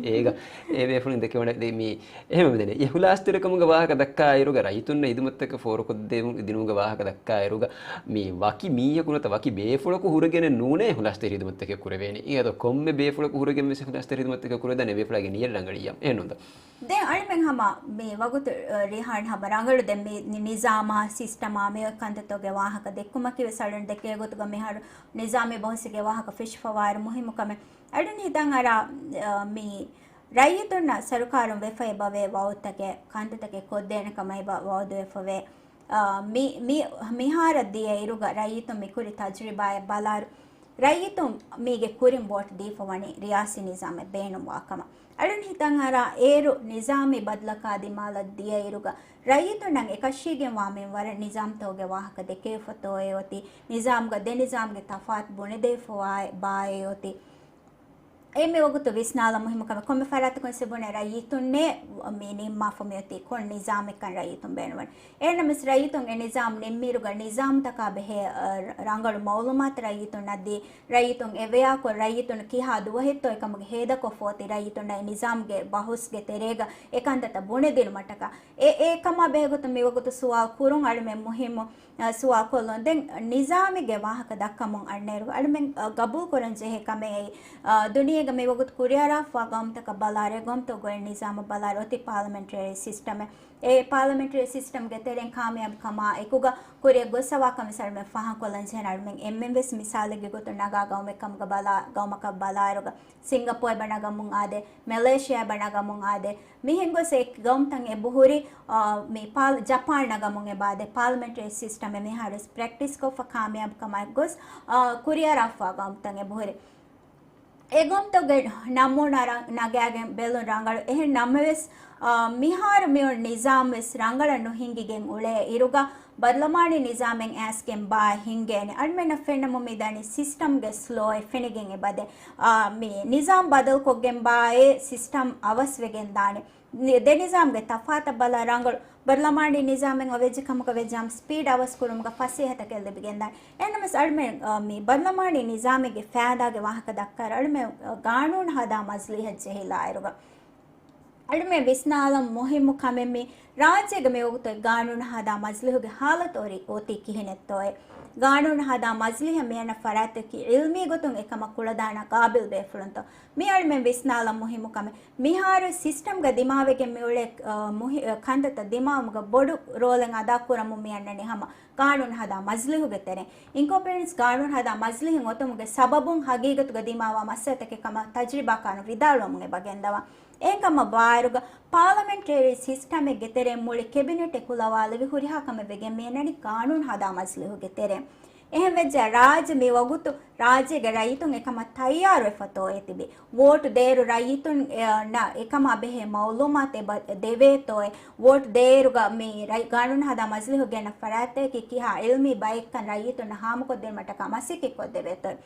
އޭގަ އެ ބޭފުޅުން ދެކެވަނެ ދެ މި އެހެން މި ދެނެ އިޚްލާޞްތެރިކަމުގެ ވާހަކަ ދައްކާ އިރުގަ ރައްޔިތުންނަށް ހިދުމަތްތަކެއް ފޯރުކޮށްދޭ-، ދިނުމުގެ ވާހަކަ ދައްކާ އިރުގަ މި ވަކި މީހަކު ނުވަތަ ވަކި ބޭފުޅަކު ހުރެގެނެއް ނޫނޭ އިޚްލާޞްތެރި ހިދުމަތްތަކެއް ކުރެވޭނެ. އެ އަދަ ކޮންމެ ބޭފުޅަކު ހުރެގެން ވެސް އިޚްލާޞްތެރި ހިދުމަތްތަކެއް ކުރެވޭނެ ބޭފުޅާގެ ނިޔަތް ރަނގަޅިއްޔާ. އެހެންނުންތަ؟ ދެން އަޅުމެން ހަމަ މި ވަގުތު، އަ، ރިހާން ހަމަ ރަނގަޅު ދެން މި ނި-، ނިޒާމާ ސިސްޓަމާ މި ކަންތައްތަކުގެ ވާހަކަ ދެއްކުމަކީ ވެސް އަޅުން ދެކޭ ގޮތުގަ މިހާރު ނިޒާމީ ބަހުސްގެ ވާހަކަ ފެށިފަވާއިރު މުހިއްމު ކަމެއް. އަޅުން ހިތަށް އަރާ، އަ، މި ރައްޔިތުންނަށް ސަރުކާރުން ވެފައި ބަވޭ ވައުދުތަކެއް ކަންތައްތަކެއް ކޮށްދޭނެ ކަމަށް އެބަ ވައުދުވެފަވޭ. އަ، މި-، މި-، މިހާރަށް ދިޔަ އިރުގަ ރައްޔިތުން މި ކުރި ތަޖުރިބާއަށް ބަލާއިރު، ރައްޔިތުން މީގެ ކުރިން ވޯޓް ދީފަ ވަނީ ރިޔާސީ ނިޒާމެއް ބޭނުންވާ ކަމަށް. އަޅުން ހިތަށް އަރާ އޭރު ނިޒާމީ ބަދަލަކާ ދިމާލަށް ދިޔައިރުގަ ރައްޔިތުންނަށް އެކަށީގެންވާ މިންވަރަށް ނިޒާމްތަކުގެ ވާހަކަ ދެކެވިފަތޯއޭ އޮތީ، ނިޒާމްގަ ދެ ނިޒާމްގެ ތަފާތު ބުނެދެވިފަވާ ބާއޭ އޮތީ. އެ މި ވަގުތު ވިސްނާލަން މުހިއްމު ކަމެއް. ކޮންމެ ފަރާތަކުން ސިބުނެ ރައްޔިތުންނޭ މި ނިންމާފަ މިއޮތީ ކޮން ނިޒާމެއްކަން ރައްޔިތުން ބޭނުންވަނީ. އެހެންނަމަވެސް ރައްޔިތުން އެ ނިޒާމް ނިންމިއިރުގަ ނިޒާމްތަކާ ބެހޭ، އަ، ރަނގަޅު މައުލޫމާތު ރައްޔިތުންނަށް ދީ، ރައްޔިތުން އެވެޔާކޮށް، ރައްޔިތުން ކިހާ ދުވަހެއްތޯ އެކަމުގެ ހޭދަކޮށްފަ އޮތީ، ރައްޔިތުންނަށް އެ ނިޒާމްގެ ބަހުސްގެ ތެރޭގަ އެ ކަންތައްތައް ބުނެދިނުމަށްޓަކާ. އެ، އެ ކަމާ ބެހޭގޮތުން މިވަގުތު ސުވާލު ކުރުން އަޅުމެން މުހިއްމު، އަ، ސުވާލު ކޮށްލުން. ދެން ނިޒާމެއްގެ ވާހަކަ ދައްކަމުން އަންނައިރު އަޅުމެން، އަ، ގަބޫލު ކުރަން ޖެހޭ ކަމެއް އެއީ، އަ، ދުނިޔޭގަ މިވަގުތު ކުރިއަރާފަވާ ގައުމުތަކަށް ބަލާއިރު، އެ ގައުމުތަކުގައި ނިޒާމަށް ބަލާއިރު އޮތީ ޕާލަމެންޓަރީ ސިސްޓަމެއް. އެ ޕާލަމެންޓަރީ ސިސްޓަމްގެ ތެރެއިން ކާމިޔާބު ކަމާ އެކުގަ ކުރިއަށް ގޮއްސަވާ ކަމެއް އަޅުމެން ފާހަގަކޮށްލަން ޖެހޭނެ. އަޅުމެން އެންމެން ވެސް މިސާލެއްގެ ގޮތުން ނަގާ ގައުމެއް ކަމުގަ ބަލާ، ގައުމަކަށް ބަލާއިރުގަ ސިންގަޕޯ އެބަ ނަގަމުން އާދޭ، މެލޭޝިޔާ އެބަ ނަގަމުން އާދޭ. މިހެން ގޮސް އެ ގައުމުތައް އެބަހުރި، އާ، މި ޕާލް-، ޖަޕާން ނަގަމުން އެބަ އާދޭ. ޕާލަމެންޓަރީ ސިސްޓަމެއް މިހާރުވެސް ޕްރެކްޓިސްކޮށްފަ ކާމިޔާބު ކަމާއެކު ގޮސް، އާ، ކުރިއަރާފަވާ ގައުމުތައް އެބަހުރި. އެ ގައުމުތަކުގެ ނަމޫނާ ރަ-، ނަގާގެން ބެލުން ރަނގަޅު. އެހެން ނަމަވެސް، އާ، މިހާރު މިއޮން ނިޒާމް ވެސް ރަނގަޅަށް ނުހިނގިގެން އުޅޭ އިރުގަ، ބަރުލަމާނީ ނިޒާމެއް އައިސްގެން ބާއެއް ހިންގޭނެ. އަޅުމެންނަށް ފެންނަމުން މިދަނީ ސިސްޓަމްގެ ސްލޯއެއް ފެނިގެން އެބަދޭ. އާ، މި ނިޒާމް ބަދަލުކޮށްގެން ބާއޭ ސިސްޓަމް އަވަސްވެގެން ދާނެ. ނި-، ދެ ނިޒާމްގެ ތަފާތަށް ބަލާ ރަނގަޅު ބަރުލަމާނީ ނިޒާމެއް އޮވެއްޖެ ކަމަކަށް ވެއްޖާމަސް ސްޕީޑް އަވަސް ކުރުމުގަ ފަސޭހަތަކެއް ލިބިގެންދާނެ. އެހެންނަމަވެސް އަޅުމެން، އާ، މި ބަރުލަމާނީ ނިޒާމެއްގެ ފައިދާގެ ވާހަކަ ދައްކާއިރު އަޅުމެން، އާ، ގާނޫނު ހަދާ މަޖިލީހަށް ޖެހިލާއިރުގަ އަޅުމެން ވިސްނާލަން މުހިއްމު ކަމެއް މި ރާއްޖޭގަ މިވަގުތު ގާނޫނު ހަދާ މަޖިލީހުގެ ހާލަތު އޮތީ ކިހިނެއްތޯއޭ؟ ގާނޫނު ހަދާ މަޖިލީހަށް މިއަންނަ ފަރާތަކީ އިލްމީ ގޮތުން އެކަމަށް ކުޅަދާނަ ގާބިލް ބޭފުޅުންތޯ؟ މި އަޅުމެން ވިސްނާލަން މުހިއްމު ކަމެއް. މިހާރު ސިސްޓަމްގަ ދިމާވެގެން މިއުޅޭ، އަ، މުހި-، އަ، ކަންތައްތައް ދިމާވުމުގަ ބޮޑު ރޯލެއް އަދާކުރަމުން މިއަންނަނީ ހަމަ ގާނޫނު ހަދާ މަޖިލީހުގެ ތެރެއިން. އިންކޮމްޕެޓެންޓް ގާނޫނު ހަދާ މަޖިލީހެއް އޮތުމުގެ ސަބަބުން ހަގީގަތުގަ ދިމާވާ މައްސަލަތަކެއް ކަމަށް ތަޖުރިބާކާރުން ވިދާޅުވަމުން އެބަ ގެންދަވާ. އެހެންކަމަށް ވާއިރުގަ ޕާލަމެންޓަރީ ސިސްޓަމެއްގެ ތެރެއިން މުޅި ކެބިނެޓެއް ކުލަވާލެވި ހުރިހާ ކަމެއް ވެގެން މިއަންނަނީ ގާނޫނު ހަދާ މަޖިލީހުގެ ތެރެއިން. އެހެން ވެއްޖެ ރާއްޖެ މި ވަގުތު ރާއްޖޭގެ ރައްޔިތުން އެކަމަށް ތައްޔާރުވެފަތޯއޭ ތިބީ؟ ވޯޓު ދޭއިރު ރައްޔިތުން، އެ، ނަށް އެކަމާ ބެހޭ މައުލޫމާތު އެބަ ދެވޭތޯއޭ؟ ވޯޓު ދޭއިރުގަ މި ރައް-، ގާނޫނު ހަދާ މަޖިލީހު ގެންނަ ފަރާތްތަކަކީ ކިހާ އިލްމީ ބައެއްކަން ރައްޔިތުންނަށް ހާމަކޮށްދިނުމަށްޓަކާ މަސައްކަތް ކޮށްދެވޭތޯއޭ؟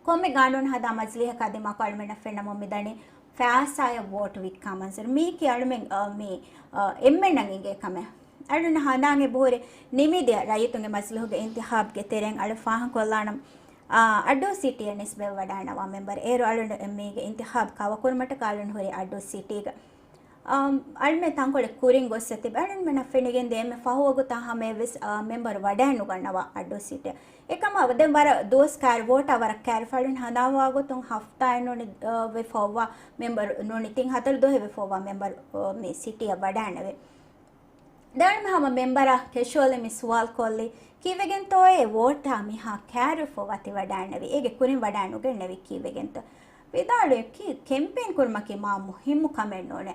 ކޮންމެ ގާނޫނު ހަދާ މަޖިލީހަކާ ދިމާކޮށް އަޅުމެންނަށް ފެންނަމުން މިދަނީ ފައިސާއަށް ވޯޓު ވިއްކާ މަންޒަރު. މީކީ އަޅުމެން، އަ، މި، އ، އެންމެންނަށް އިނގޭ ކަމެއް. އަޅުން ހަނދާން އެބަހުރި ނިމިދިޔަ ރައްޔިތުންގެ މަޖިލީހުގެ އިންތިޚާބްގެ ތެރެއިން އަޅު ފާހަގަކޮށްލާނަން، އ، އައްޑޫ ސިޓީއަށް ނިސްބަތް ވަޑައިނަވާ މެމްބަރު. އޭރު އަޅުން މީގެ އިންތިޚާބް ކަވަކުރުމަށްޓަކާ އަޅުން ހުރި އައްޑޫ ސިޓީގަ. އަ، އަޅުމެން ތަންކޮޅެއް ކުރިން ގޮއްސަ ތިބެ އަޅުންމެނަށް ފެނިގެންދޭ އެންމެ ފަހު ވަގުތާ ހަމަޔަށްވެސް، އ، މެމްބަރު ވަޑައިނުގަންނަވާ އައްޑޫ ސިޓީއަށް. އެކަމަށް ދެން ވަރަށް ދުވަސް ކައިރި ވޯޓާ ވަރަށް ކައިރިފަ އަޅުން ހަނދާންވާ ގޮތުން ހަފްތާއެއް ނޫނީ، އަ، ވެފަ އޮއްވާ މެމްބަރު ނޫނީ ތިން ހަތަރު ދުވަހެއް ވެފަ އޮއްވާ މެމްބަރު، އ، މި ސިޓީއަށް ވަޑައިނެވެ. ދެން ހަމަ މެމްބަރާ ކެޝުއަލީ މި ސުވާލު ކޮށްލީ، ކީއްވެގެންތޯއޭ ވޯޓާ މިހާ ކައިރިފަ އޮއްވާ ތި ވަޑައިނެވި؟ އޭގެ ކުރިން ވަޑައިނުގެންނެވި ކީއްވެގެންތޯ؟ ވިދާޅުވި ކެމްޕޭން ކުރުމަކީ މާ މުހިއްމު ކަމެއް ނޫނޭ.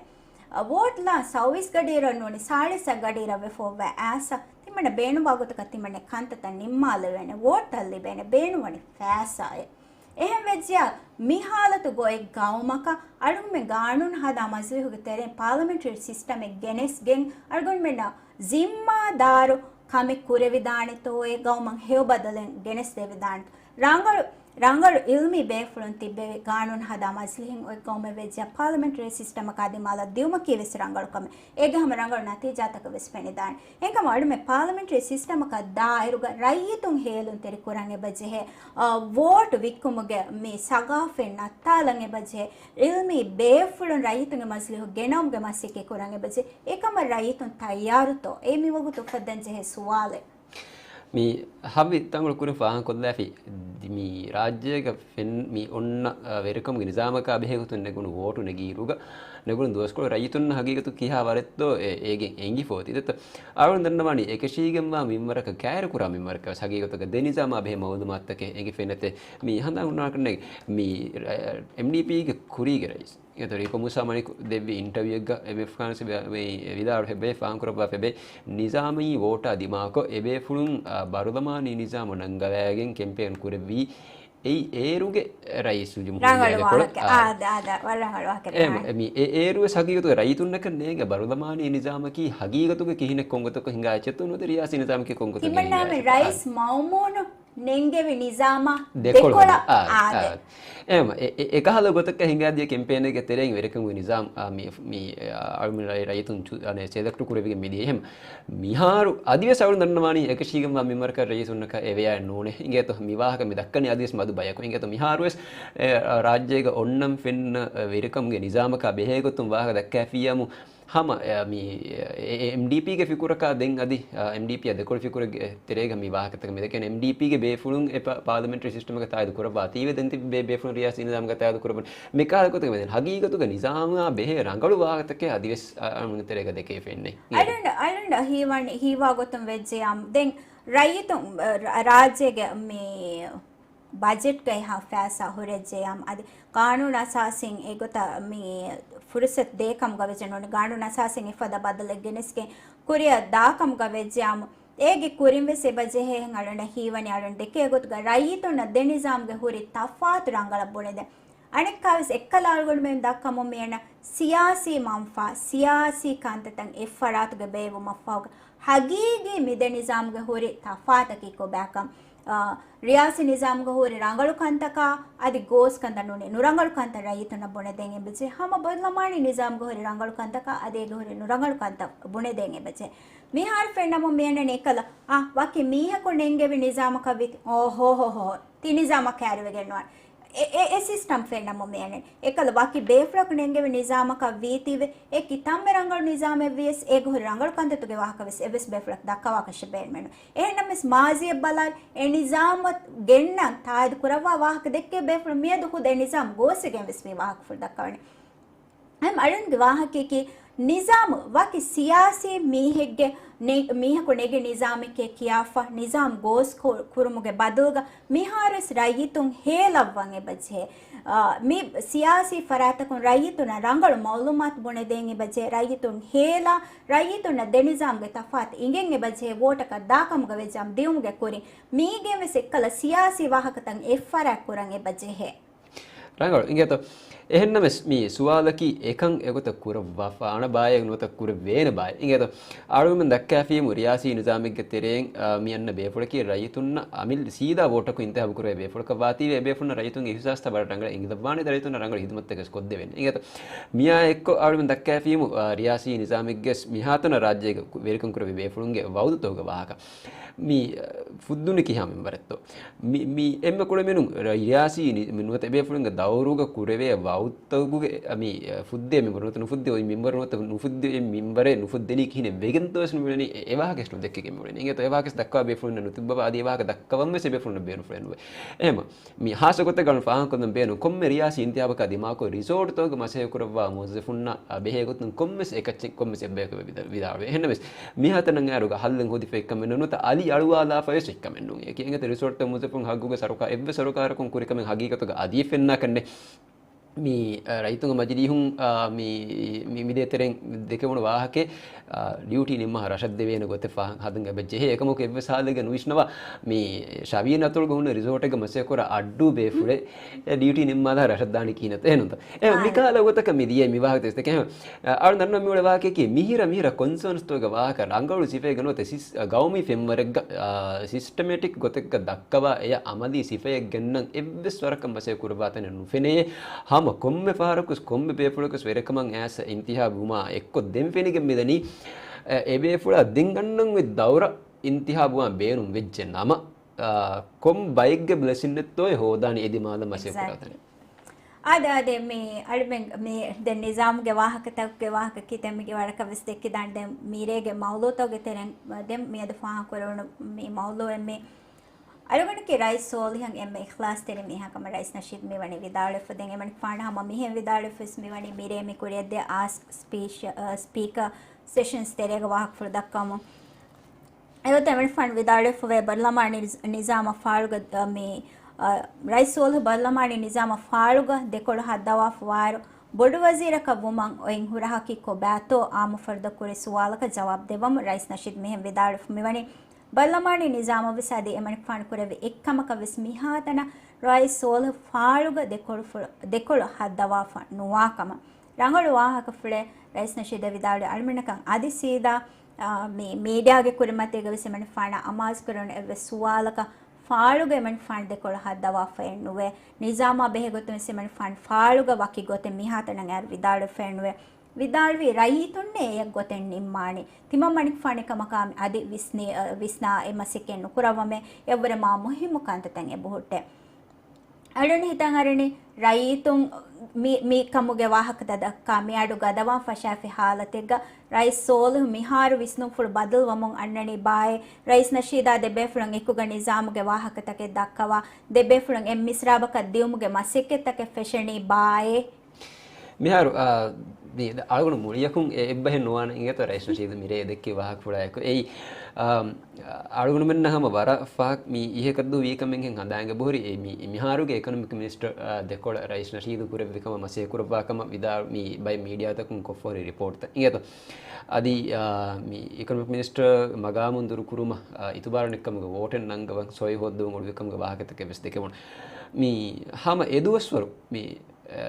އަ، ވޯޓް ލާ ސައުވީސް ގަޑިއިރަށް ނޫނީ ސާޅީސް ގަޑިއިރަށް ވެފަ އޮއްވާ އައިސް ތިމަންނަ ބޭނުންވާ ގޮތަކަށް ތިމަންނަ ކަންތައްތައް ނިންމާލެވޭނެ. ވޯޓްތައް ލިބޭނެ. ބޭނުންވަނީ ފައިސާއެއް. އެހެން ވެއްޖިޔާ މި ހާލަތު ގޮތް ގައުމަކަށް އަޅުގަނޑުމެން ގާނޫނު ހަދާ މަޖިލީހުގެ ތެރެއިން ޕާލަމެންޓްރީ ސިސްޓަމެއް ގެނެސްގެން އަޅުގަނޑުމެންނަށް ޒިންމާދާރު ކަމެއް ކުރެވިދާނެތޯއޭ ގައުމަށް ހެޔޮ ބަދަލެއް ގެނެސްދެވިދާނެތޯ. ރަނގަޅު، ރަނގަޅު އިލްމީ ބޭފުޅުން ތިއްބެވި ގާނޫނު ހަދާ މަޖިލީހެއް އޮތް ގައުމެއް ވެއްޖެ ޕާލަމެންޓްރީ ސިސްޓަމަކާ ދިމާލަށް ދިއުމަކީ ވެސް ރަނގަޅު ކަމެއް. އޭގެ ހަމަ ރަނގަޅު ނަތީޖާތަކެއް ވެސް ފެނިދާނެ. އެހެންކަމުން އަޅުމެން ޕާލަމެންޓްރީ ސިސްޓަމަކާ ދާއިރުގަ ރައްޔިތުން ހޭލުންތެރި ކުރަން އެބަޖެހޭ، އާ، ވޯޓު ވިއްކުމުގެ މި ސަގާފަތް ނައްތާލަން އެބަޖެހޭ، އިލްމީ ބޭފުޅުން ރައްޔިތުންގެ މަޖިލީހު ގެނައުމުގެ މަސައްކަތް ކުރަން އެބަޖެހޭ. އެކަމަށް ރައްޔިތުން ތައްޔާރުތޯ؟ އެ މިވަގުތު އުފައްދަން ޖެހޭ ސުވާލެއް. މި ހަވި ތަންގޮޅު ކުރިން ފާހަގަކޮށްލާފި، މި ރާއްޖޭގަ ފެން-، މި އޮންނަ، އަ، ވެރިކަމުގެ ނިޒާމަކާ ބެހޭގޮތުން ނެގުނު ވޯޓު ނެގިއިރުގަ ނެގުނު ދުވަސްކޮޅު ރައްޔިތުންނަށް ހަގީގަތު ކިހާ ވަރެއްތޯ އެ-، އޭގެން އެނގިފޯ ތިދަތަ؟ އަޅުން ދަންނަވާނީ އެކަށީގެންވާ މިންވަރަކަށް ކައިރިކުރާ މިންވަރަކަށް ވެސް ހަގީގަތުގަ ދެ ނިޒާމާ ބެހޭ މައުލޫމާތުތަކެއް އެނގިފައިނެތެ. މި ހަނދާން ހުންނާކަށް ނެގި މި، އެމްޑީޕީގެ ކުރީގެ ރައީސް އެތަ ރީކޯ މޫސާ މަނިކު ދެއްވި އިންޓަވިއުއެއްގަ އެބޭފުޅާން ވިދާޅު ހެއްބެ ފާހަގަކުރައްވާ ފެބެ ނިޒާމީ ވޯޓާ ދިމާކޮށް އެބޭފުޅުން، އާ، ބަރުލަމާނީ ނިޒާމު ނަންގަވައިގެން ކެމްޕޭން ކުރެއްވީ އެއީ އޭރުގެ ރައީސުލްޖުމްހޫރިއްޔާގެ ކޮޅަށް. އާ، އާ، އާ، ވަރަށް ރަނގަޅު ވާހަކަ. އެ، އެ، މި އެ އޭރުވެސް ހަގީގަތުގަ ރައްޔިތުންނަކަށް ނޭނގެ ބަރުލަމާނީ ނިޒާމަކީ ހަގީގަތުގަ ކިހިނެއް ކޮންގޮތަކަށް ހިނގާ އެއްޗެއްތޯ ނުވަތަ ރިޔާސީ ނިޒާމަކީ ކޮންގޮތަކަށް ހިނގާ އެއްޗެއްތޯ. ރައީސް މައުމޫނު ނެންގެވި ނިޒާމާ ދެކޮޅު ދެކޮޅަށް އާ، އާދެ. އާ. އެހެން އެ-، އެ-، އެކަހަލަ ގޮތަކަށް ހިނގާދިޔަ ކެމްޕޭނެއްގެ ތެރެއިން ވެރިކަމުގެ ނިޒާމް، އާ، މި، މި، އާ، އަޅުމެން ރައި-، ރައްޔިތުން ޗު-، އަނެ، ސެލެކްޓު ކުރެވިގެން މިދިޔަ. އެހެން މިހާރު އަދިވެސް އަޅުން ދަންނަވާނީ އެކަށީގެންވާ މިންވަރަކަށް ރައީސުންނަކަށް އެވެޔާ ނޫނޭ. އިނގޭތޯ މި ވާހަކަ މި ދައްކަނީ އަދިވެސް މަދު ބަޔަކު. އިނގޭތޯ މިހާރުވެސް، އެ، ރާއްޖޭގަ އޮންނަން ފެންނަ، އެ، ވެރިކަމުގެ ނިޒާމަކާ ބެހޭގޮތުން ވާހަކަ ދައްކާފިއްޔާމު ހަމަ، އެ، މި، އެ، އެ، އެމްޑީޕީގެ ފިކުރަކާ ދެން އަދި، އ، އެމްޑީޕީއާ ދެކޮޅު ފިކުރެއްގެ ތެރޭގަ މި ވާހަކަތަކަށް މި ދެކެން އެމްޑީޕީގެ ބޭފުޅުން އެ ޕާ-، ޕާލަމެންޓްރީ ސިސްޓަމަކަށް ތާއީދު ކުރައްވާތީވެ ދެން ތިބި ބޭ-، ބޭފުޅުން ރިޔާސީ ނިޒާމަކަށް ތާއީދު ކުރައްވަން މި ކާލަ ގޮތަކަށް މިދެން ހަގީގަތުގަ ނިޒާމާ ބެހޭ ރަނގަޅު ވާހަކަތަކެއް އަދިވެސް އަ-، އަޅުގަނޑު ތެރޭގަ ދެކެވިފައެއްނެތް. އަޅުން، އަޅުން ހީވަނީ، ހީވާ ގޮތުން ވެއްޖެޔާ ދެން ރައްޔިތުން، ރާ-، ރާއްޖޭގެ މި ބަޖެޓްގައި ހާ ފައިސާ ހުރެއްޖެޔާމު އަދި ގާނޫނު އަސާސީން އެގޮތަށް މި ފުރުސަތު ދޭކަމުގަ ވެއްޖެ ނޫނީ ގާނޫނު އަސާސީން އެފަދަ ބަދަލެއް ގެނެސްގެން ކުރިއަށް ދާކަމުގަ ވެއްޖެޔާމު އޭގެ ކުރިން ވެސް އެބަޖެހޭ އަޅުން ހީވަނީ އަޅުން ދެކޭ ގޮތުގަ ރައްޔިތުންނަށް ދެ ނިޒާމްގެ ހުރި ތަފާތު ރަނގަޅަށް ބުނެދޭ. އަނެއްކާވެސް އެއްކަލަ އަޅުގަނޑުމެން ދައްކަމުން މިއަންނަ ސިޔާސީ މަންފާ، ސިޔާސީ ކަންތައްތައް އެއްފަރާތުގަ ބޭއްވުމަށްފަހުގަ ހަގީގީ މި ދެ ނިޒާމްގެ ހުރި ތަފާތަކީ ކޮބާކަން، އާ، ރިޔާސީ ނިޒާމްގަ ހުރި ރަނގަޅު ކަންތަކާ އަދި ގޯސް ކަންތައް ނޫނީ ނުރަނގަޅު ކަންތައް ރައްޔިތުންނަށް ބުނެދޭން އެބަޖެހޭ. ހަމަ ބަރުލަމާނީ ނިޒާމްގަ ހުރި ރަނގަޅު ކަންތަކާ އަދި އޭގަ ހުރި ނުރަނގަޅު ކަންތައް ބުނެދޭން އެބަޖެހޭ. މިހާރު ފެންނަމުން މިއަންނަނީ އެކަލަ، އާ، ވަކި މީހަކު ނެންގެވި ނިޒާމަކަށް ވީތީ، އޯ ހޯ ހޯ ހޯ، ތި ނިޒާމަށް ކައިރިވެގެން ނުވާނެ. އެ، އެ، އެ ސިސްޓަމް ފެންނަމުން މިއަންނަނީ. އެކަލަ ވަކި ބޭފުޅަކު ނެންގެވި ނިޒާމަކަށް ވީތީވެ، އެ ކިތަންމެ ރަނގަޅު ނިޒާމެއް ވިޔަސް، އޭގަ ހުރި ރަނގަޅު ކަންތައްތަކުގެ ވާހަކަ ވެސް އެއްވެސް ބޭފުޅަކު ދައްކަވާކަށެއް ބޭނުމެއް ނޫން. އެހެންނަމަވެސް މާޒީއަށް ބަލާއިރު، އެ ނިޒާމަށް ގެންނަން ތާއީދު ކުރައްވާ ވާހަކަ ދެއްކޭ ބޭފުޅުން މިއަދު ޚުދް އެ ނިޒާމް ގޯސްވެގެން ވެސް މި ވާހަކަފުޅު ދައްކަވަނީ. އަހަރެމެންގެ ވާހަކަޔަކީ، ނިޒާމު ވަކި ސިޔާސީ މީހެއްގެ ނެ-، މީހަކު ނެގި ނިޒާމެކޭ ކިޔާފަ، ނިޒާމް ގޯސް ކު-، ކުރުމުގެ ބަދަލުގަ މިހާރުވެސް ރައްޔިތުން ހޭލައްވަން އެބަޖެހޭ. އާ، މި ސިޔާސީ ފަރާތްތަކުން ރައްޔިތުންނަށް ރަނގަޅު މައުލޫމާތު ބުނެދޭން އެބަޖެހޭ، ރައްޔިތުން ހޭލާ، ރައްޔިތުންނަށް ދެ ނިޒާމްގެ ތަފާތު އިނގެން އެބަޖެހޭ ވޯޓަކަށް ދާކަމުގަ ވެއްޖާމު ދިއުމުގެ ކުރިން، މީގެން ވެސް އެއްކަލަ ސިޔާސީ ވާހަކަތައް އެއްފަރާތް ކުރަން އެބަޖެހޭ. ރަނގަޅު. އިނގޭތޯ؟ އެހެންނަމެސް މި ސުވާލަކީ އެކަން އެގޮތަށް ކުރައްވާފާނަ ބާއެއް ނުވަތަ ކުރެވޭނެ ބާއެއް. އިނގޭތޯ؟ އަޅުގަނޑު ދައްކާފީމު ރިޔާސީ ނިޒާމެއްގެ ތެރެއިން، އާ، މި އަންނަ ބޭފުޅަކީ ރައްޔިތުންނަށް އަމިއްލަ ސީދާ ވޯޓަކުން އިންތިހާބު ކުރެވޭ ބޭފުޅަކަށް ވާތީވެ، އެ ބޭފުޅުންނަށް ރައްޔިތުންގެ އިހުސާސްތައް ވަރަށް ރަނގަޅަށް އެނގިލައްވާނެ، ރައްޔިތުންނަށް ރަނގަޅު ހިދުމަތްތަކެއް ކޮށްދެވޭނެ. އިނގޭތޯ؟ މިއާ އެއްކޮށް އަޅުގަނޑު ދައްކާފީމު، އާ، ރިޔާސީ ނިޒާމެއްގެ މިހާތަނަށް ރާއްޖޭގަ ވެރިކަން ކުރެވޭ ބޭފުޅުންގެ ވައުދުތަކުގެ ވާހަކަ. މި، އަ، ފުއްދުނީ ކިހާ މިންވަރެއްތޯ؟ މި، މި އެންމެ ކުޅެމިނުން ރަ-، ރިޔާސީ ނި-، މި ނުވަތަ އެބޭފުޅުންގެ ދައުރުގަ ކުރެވޭ ވައުދުތަކުގެ، އަ، މި، އަ، ފުއްދޭ މިންވަރު ނުވަތަ ނުފުއްދޭ އޮތް މިންވަރު ނުވަތަ ނުފުއްދޭ އޮތް މިންވަރެއް ނުފުއްދެނީ ކިހިނެއް ވެގެންތޯ ވެސް ނުމިވެނީ އެ، އެ ވާހަކަ ވެސް ނުދެއްކިގެން މިވެނީ. އިނގޭތޯ އެ ވާހަކަ ވެސް ދައްކާ ބޭފުޅުންނަށް ނުތިއްބަވާ އަދި އެ ވާހަކަ ދައްކަވަން ވެސް އެބޭފުޅުންނަށް ބޭނުންފުޅެއް ނުވޭ. އެހެމަ މި ހާއްސަ ގޮތެއްގަ އަޅުން ފާހަގަކޮށްލަން ބޭނުން ކޮންމެ ރިޔާސީ އިންތިހާބަކާ ދިމާކޮށް ރިސޯޓްތަކުގަ މަސައްކަތް ކުރައްވާ މުވައްޒަފުންނަށް އަ، ބެހޭ ގޮތުން ކޮންމެސް އެކައްޗެއް ކޮންމެސް އެއްބަޔަކަށް ވެ ވިދާ-، ވިދާޅުވޭ. އެހެންނަމެސް މިހާތަނަށް އައިރުގަ ހައްލެއް ހޯދިފަ އެއްކަމެއް ނޫން ނުވަތަ އަލި އަޅުވާލާފަ ވެސް އެއްކަމެއް ނޫން. އެކި އެނގޭތަ ރިސޯޓްތައް މުވައްޒަފުން ހައްގުގަ ސަރުކާ-، އެއްވެސް ސަރުކާރަކުން ކުރި ކަމެއް ހަގީގަތުގަ އަދި ފެންނާކަށް ނެތް. މި، އަ، ރައްޔިތުންގެ މަޖިލީހުން، އަ، މި، މި، މި ދޭތެރެއިން ދެކެވުނު ވާހަކައެއް، އަ، ޑިއުޓީ ނިންމާ ރަށަށް ދެވޭނެ ގޮތެއް ފާހަގަ ހަދަން އެބަ ޖެހޭ. އެކަމަކު އެއްވެސް ހާލެއްގަ ނުވިސްނަވާ މި ޝަވީން އަތޮޅުގަ ހުންނަ ރިސޯޓެއްގަ މަސައްކަތް ކުރާ އައްޑޫ ބޭފުޅެއް ޑިއުޓީ ނިންމާލާ ރަށަށް ދާނީ ކިހިނެއްތޯ އެހެންތޯ؟ އެ މި ކާލަ ގޮތަކަށް މި ދިޔައީ މި ވާހަކަ ދެސްދެކެ. އަ، އަޅު ނަންނަ މިއުޅޭ ވާހަކައަކީ މިހިރަ މިހިރަ ކޮންސާންސްތަކުގެ ވާހަކަ ރަނގަޅު ސިފައެއްގަ ނުވަތަ ސިސް-، އަ، ގައުމީ ފެންވަރެއްގަ، އަ، ސިސްޓަމެޓިކް ގޮތެއްގަ ދައްކަވާ އެޔަށް އަމަލީ ސިފައެއް ގެންނަން އެއްވެސް ވަރަކަށް މަސައްކަތް ކުރައްވާ ތަނެއް ނުފެނޭ. ހަމަ ކޮންމެ ފަހަރަކުވެސް ކޮންމެ ބޭފުޅަކުވެސް ވެރިކަމަށް އައިސް އިންތިހާބު ވުމާ އެއްކޮށް ދެން ފެނިގެން މިދަނީ، އަ، އެ ބޭފުޅާ ދެން ގަންނަން އޮތް ދައުރަށް އިންތިހާބުވާން ބޭނުން ވެއްޖެ ނަމަ، އާ، ކޮން ބައެއްގެ ބްލެސިންއެއްތޯއޭ ހޯދާނީ އެ ދިމާލަށް މަސައްކަތް ކުރާ ތަނެއް. އާދެ، އާދެ، މި އަޅުމެން މި ދެން ނިޒާމުގެ ވާހަކަތަކުގެ ވާހަކަ ކިތަން މިގެ ވަރަކަށް ވެސް ދެއްކިދާނެ. ދެން މިރޭގެ މައުލޫތަކުގެ ތެރެއިން ދެން މިއަދު ފާހަގަކުރެވުނު މި މައުލޫއެއް މި އަޅުގަނޑަކީ ރައީސް ސޯލިހަށް އެންމެ އިޚްލާޞްތެރި މީހާ ކަމަށް ރައީސް ނަޝީދު މިވަނީ ވިދާޅުވެފަ. ދެން އެމަނިކުފާނު ހަމަ މިހެން ވިދާޅުވެފަ ވެސް މިވަނީ މިރޭ މި ކުރިއަށްދިޔަ އާސްކް ސްޕީޗް، އަ، ސްޕީކަރ ސެޝަންސް ތެރޭގަ ވާހަކަފުޅު ދައްކަވަމުން. އެގޮތަށް އެމަނިކުފާނު ވިދާޅުވެފަވޭ، ބަރުލަމާނީ ނިޒް-، ނިޒާމަށް ފާޅުގަ، އަ، މި، އަ، ރައީސް ސޯލިހު ބަރުލަމާނީ ނިޒާމަށް ފާޅުގަ ދެކޮޅު ހައްދަވާފަ ވާއިރު، ބޮޑު ވަޒީރަކަށް ވުމަށް އޮތް ހުރަހަކީ ކޮބާތޯ އާއްމު ފަރުދަށް ކުރި ސުވާލަކަށް ޖަވާބު ދެއްވަމުން ރައީސް ނަޝީދު މިހެން ވިދާޅުވެފަ މިވަނީ، ބަރުލަމާނީ ނިޒާމަށް ވެސް އަދި އެމަނިކުފާނު ކުރެއްވި އެއްކަމަކަށް ވެސް މިހާތަނަށް ރައީސް ސޯލިހު ފާޅުގަ ދެކޮޅުފުޅު-، ދެކޮޅު ހައްދަވާފަ ނުވާ ކަމަށް. ރަނގަޅު ވާހަކަފުޅެއް ރައީސް ނަޝީދަށް ވިދާޅުވި އަޅުމެންނަކަށް އަދި ސީދާ، އާ، މި މީޑިއާގެ ކުރިމަތީގަ ވެސް އެމަނިކުފާނަށް އަމާޒުކުރެވުނު އެއްވެސް ސުވާލަކަށް ފާޅުގަ އެމަނިކުފާނު ދެކޮޅު ހައްދަވާފައެއް ނުވޭ. ނިޒާމާ ބެހޭގޮތުން ވެސް އެމަނިކުފާނު ފާޅުގަ ވަކި ގޮތެއް މިހާތަނަށް އައިރު ވިދާޅުވެފައެއް ނުވޭ. ވިދާޅުވީ ރައްޔިތުންނޭ އެއަށް ގޮތެއް ނިންމާނީ. ތިމަން މަނިކުފާނެ ކަމަކާ އަދި ވިސްނި-، އަ، ވިސްނާ އެ މަސައްކަތް ނުކުރައްވަމޭ. އެއަށްވުރެ މާ މުހިއްމު ކަންތައްތައް އެބަހުއްޓޭ. އަޅުން ހިތަށް އަރަނީ ރައްޔިތުން މި، މި ކަމުގެ ވާހަކަތައް ދައްކާ މިއަޑު ގަދަވާން ފަށާފި ހާލަތެއްގަ ރައީސް ސޯލިހު މިހާރު ވިސްނުންފުޅު ބަދަލުވަމުން އަންނަނީ ބާއޭ؟ ރައީސް ނަޝީދާ ދެބޭފުޅުން އެކުގަ ނިޒާމުގެ ވާހަކަތަކެއް ދައްކަވާ ދެބޭފުޅުން އެއް މިސްރާބަކަށް ދިއުމުގެ މަސައްކަތްތަކެއް ފެށެނީ ބާއޭ؟ މިހާރު، އާ، މި އަޅުގަނޑު މުޅިއަކުން އެ އެއްބަހެއް ނުވާނެ އިނގޭތޯ ރައީސް ނަޝީދު މިރޭ ދެއްކި ވާހަކަފުޅާއެކު. އެއީ، އާ، އަޅުގަނޑުމެންނަށް ހަމަ ވަރަށް ފަހަށް މި އިހޭކަށްދޫ ވީ ކަމެއްހެން ހަނދާން އެބަހުރި. އެ މި، މިހާރުގެ އިކޮނޮމިކް މިނިސްޓަރ، އާ، ދެކޮޅަށް ރައީސް ނަޝީދު ކުރެއްވި ކަމަށް މަސައްކަތް ކުރައްވާ ކަމަށް ވިދާ-، މި ބައެއް މީޑިއާތަކުން ކޮށްފަހުރި ރިޕޯޓްތައް އިނގޭތޯ. އަދި، އާ، މި އިކޮނޮމިކް މިނިސްޓަރ މަގާމުން ދުރުކުރުމަށް، އާ، އިތުބާރު ނެތްކަމުގެ ވޯޓެއް ނަންގަވަން ސޮއި ހޯއްދަވަން އުޅުއްވި ކަމުގެ ވާހަކަތަކެއް ވެސް ދެކެވުނު. މި ހަމަ އެދުވަސްވަރު މި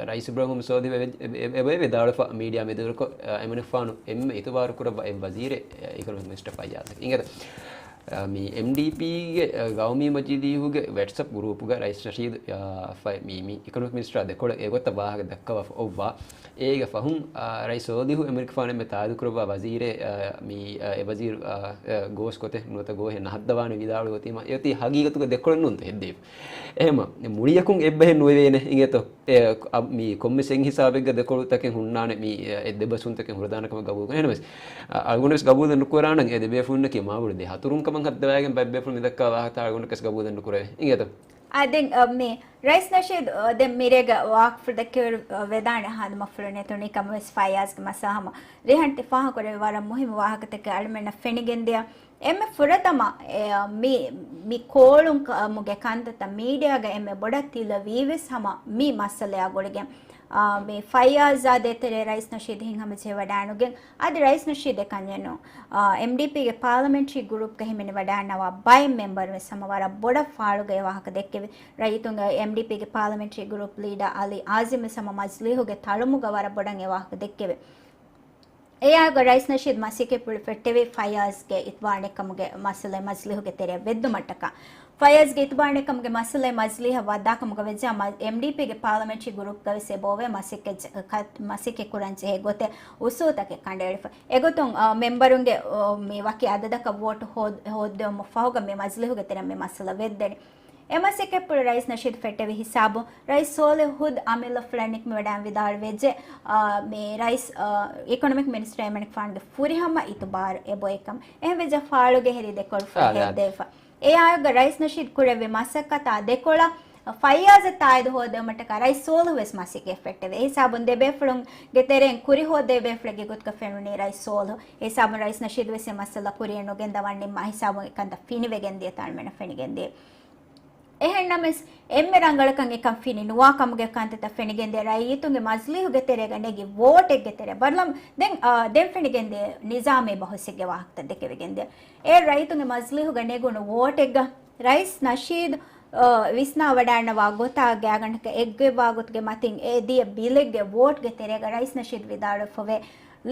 ރައީސް އިބްރާހިމް ސޯލިހު އެ، އެ، އެ، އެ ވިދާޅުވެފަ މީޑިއާ މެދުވެރިކޮށް، އެމަނިކުފާނު އެންމެ އިތުބާރު ކުރައްވާ އެއް ވަޒީރެއް، އެ، އިކޮނޮމިކް މިނިސްޓަރ ފައްޔާޒަކީ. އިނގޭތަ، އެ، މި އެމްޑީޕީގެ، އެ، ގައުމީ މަޖިލީހުގެ ވަޓްސްއެޕް ގްރޫޕުގަ ރައީސް ނަޝީދު، އެ، ފައި-، މި، މި އިކޮނޮމިކް މިނިސްޓަރ ދެކޮޅަށް އެގޮތަށް ވާހަކަ ދައްކަވާފަ އޮއްވާ. އޭގެ ފަހުން، އެ، ރައީސް ސޯލިހު އެމަނިކުފާނު އެންމެ ތާއީދު ކުރައްވާ ވަޒީރެއް، އެ، މި، އެ، އެ ވަޒީރު، އެ، އެ، ގޯސް ގޮތެއް ނުވަތަ ގޯހެއް ނަހައްދަވާނެ ވިދާޅުވީމަ އެއޮތީ ހަގީގަތުގަ ދެކޮޅެއް ނޫންތަ ހެއްދެވި. އެހެމަ މުޅިއަކުން އެއްބަހެއް ނުވެވޭނެ އިނގޭތޯ. އެ، އަ، މި ކޮންމެސް އެއް ހިސާބެއްގަ ދެކޮޅުތަކެއް ހުންނާނެ، މި، އެ، އެއް ދެބަސްވުންތަކެއް ހުރެދާނެ ކަމަށް ގަބޫލު ކުރޭ. އެހެނަމެސް، އަ، އަޅުގަނޑުވެސް ގަބޫލެއް ނުކުރާނަން އެ ދެބޭފުޅުންނަކީ މާބޮޑު ދެ ހަތުރުން ކަމަށް ހައްދަވާގެން ބައެއް ބޭފުޅުން މިދައްކާ ވާހަކަތައް އަޅުގަނޑަކަސް ގަބޫލެއް ނުކުރެވޭ. އިނގޭތޯ؟ އާ، ދެން، އަ، މި ރައީސް ނަޝީދު، އަ، ދެން މިރޭގަ ވާހަކަފުޅު ދެއްކެވި، އަ، ވެދާނެ ހާދަ މަފުޅު ނެތުނީ ކަމަށް ވެސް ފައްޔާޒްގެ މައްސަލަ ހަމަ ރޭހަން ތި ފާހަގަކުރެއްވި ވަރަށް މުހިއްމު ވާހަކަތަކެއް އަޅުމެންނަށް ފެނިގެންދިޔަ. އެންމެ ފުރަތަމަ، އެ، މި، މި ކޯޅުން ކަމުގެ ކަންތައްތައް މީޑިއާގަ އެންމެ ބޮޑަށް ތިލަވީވެސް ހަމަ މި މައްސަލަޔާ ގުޅިގެން. އާ، މި ފައްޔާޒާ ދޭތެރޭ ރައީސް ނަޝީދު ހިތްހަމަޖެހިވަޑައިގެން އަދި ރައީސް ނަޝީދު އެކަންޏެއް ނޫން. އާ، އެމްޑީޕީގެ ޕާލަމެންޓްރީ ގްރޫޕްގަ ހިމެނިވަޑައިގަންނަވާ ބައެއް މެމްބަރުން ވެސް ހަމަ ވަރަށް ބޮޑަށް ފާޅުގަ އެ ވާހަކަ ދެއްކެވި. ރައްޔިތުންގެ އެމްޑީޕީގެ ޕާލަމެންޓްރީ ގްރޫޕް ލީޑާ އަލީ އާޒިމް ވެސް ހަމަ މަޖިލީހުގެ ތަޅުމުގަ ވަރަށް ބޮޑަށް އެ ވާހަކަ ދެއްކެވި. އެއާއެކު ރައީސް ނަޝީދު މަސައްކަތްޕުޅު ފެއްޓެވި ފައްޔާޒްގެ އިތުބާނެއްކަމުގެ މައްސަލައެއް މަޖިލީހުގެ ތެރެއަށް ވެއްދުމަށްޓަކާ. ފައްޔާޒްގެ އިތުބާނެއްކަމުގެ މައްސަލައެއް މަޖިލީހަށް ވައްދާކަމުގަ ވެއްޖެ އެމްޑީޕީގެ ޕާލަމެންޓްރީ ގްރޫޕްގަ ވެސް އެބައޮވޭ މަސައްކަތް، ކަ-، މަސައްކަތް ކުރަން ޖެހޭ ގޮތެއް އުސޫލުތަކެއް ކަނޑައެޅިފަ. އެގޮތުން، އާ، މެމްބަރުންގެ، އާ، މި ވަކި އަދަދަކަށް ވޯޓު ހޯދ-، ހޯއްދެވުމަށް ފަހުގަ މި މަޖިލީހުގެ ތެރެއަށް މި މައްސަލަ ވެއްދެނީ. އެ މަސައްކަތްޕުޅު ރައީސް ނަޝީދު ފެއްޓެވި ހިސާބުން، ރައީސް ސޯލިހު ހުދު އަމިއްލަ ފުޅަށް ނިކުމެވަޑައިގެން ވިދާޅުވެއްޖެ، އާ، މި ރައީސް، އާ، އިކޮނޮމިކް މިނިސްޓަރ އިމްރާން ޚާންގެ ފުރިހަމަ އިތުބާރު އެބައޮތްކަމަށް. އެހެންވެއްޖެ ފާޅުގެ ހެރީ ދެކޮޅު އާ، އާ. ފުރިހައްދެވިފަ. އެއާއެކުގަ ރައީސް ނަޝީދު ކުރެއްވި މަސައްކަތާ ދެކޮޅަށް ފައްޔާޒަށް ތާއީދު ހޯދެވުމަށްޓަކާ ރައީސް ސޯލިހު ވެސް މަސައްކަތް ފެއްޓެވި. އެހިސާބުން ދެބޭފުޅުންގެ ތެރެއިން ކުރި ހޯދޭ ބޭފުޅެއްގެ ގޮތުގަ ފެނުނީ ރައީސް ސޯލިހު. އެހިސާބުން ރައީސް ނަޝީދު ވެސް އެ މައްސަލަ ކުރިއަށް ނުގެންދަވަން ނިންމާ ހިސާބުން އެކަންތައް ފިނިވެގެން ދިޔަ ތަންމެނަށް ފެނިގެން ދިޔަ. އެހެންނަމަވެސް، އެންމެ ރަނގަޅަކަށް އެކަން ފިނި ނުވާ ކަމުގެ ކަންތައްތައް ފެނިގެންދިޔަ ރައްޔިތުންގެ މަޖިލީހުގެ ތެރޭގަ ނެގި ވޯޓެއްގެ ތެރޭ ބަރުލަމް ދެން، އާ، ދެން ފެނިގެންދިޔަ ނިޒާމީ ބަހުސެއްގެ ވާހަކަތައް ދެކެވިގެންދިޔަ. އެ ރައްޔިތުންގެ މަޖިލީހުގަ ނެގުނު ވޯޓެއްގަ ރައީސް ނަޝީދު، އާ، ވިސްނާވަޑައިގަންނަވާ ގޮތާ ގާތްގަނޑަކަށް އެއްގޮތްވާ ގޮތުގެ މަތިން އެ ދިޔަ ބިލެއްގެ ވޯޓްގެ ތެރޭގަ ރައީސް ނަޝީދު ވިދާޅުވެފަވޭ.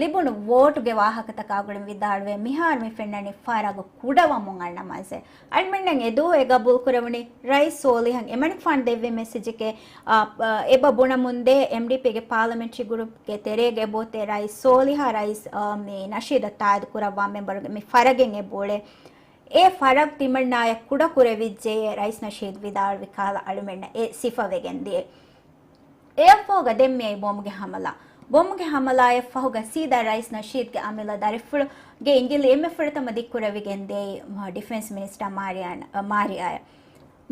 ލިބުނު ވޯޓުގެ ވާހަކަތަކާ ގުޅިން ވިދާޅުވެ، މިހާރު މި ފެންނަނީ ފަރަގު ކުޑަވަމުން އަންނަ މަންޒަރު. އަޅުމެންނަށް އެދުވަހު އެ ގަބޫލު ކުރެވުނީ ރައީސް ސޯލިހަށް އެމަނިކުފާނު ދެއްވި މެސެޖެކޭ، އާ، އާ، އެބަ ބުނަމުންދޭ އެމްޑީޕީގެ ޕާލަމެންޓްރީ ގްރޫޕްގެ ތެރޭގަ އެބައޮތޭ ރައީސް ސޯލިހާ ރައީސް، އާ، މި ނަޝީދަށް ތާއީދު ކުރައްވާ މެމްބަރުގެ މި ފަރަގެއް އެބައުޅޭ. އެ ފަރަގު ތިމަންނާޔަށް ކުޑަ ކުރެވިއްޖެޔޭ ރައީސް ނަޝީދު ވިދާޅުވި ކަހަލަ އަޅުމެންނަށް އެ ސިފަވެގެން ދިޔަ. އެއަށްފަހުގަ ދެން މިއައީ ބޮމުގެ ހަމަލާ. ބޮމުގެ ހަމަލާއަށްފަހުގަ ސީދާ ރައީސް ނަޝީދުގެ އަމިއްލަ ދަރިފުޅުގެ އިނގިލި އެންމެ ފުރަތަމަ ދިއްކުރެވިގެން ދިޔައީ ޑިފެންސް މިނިސްޓަރ މާރިއާ، މާރިއާއަށް.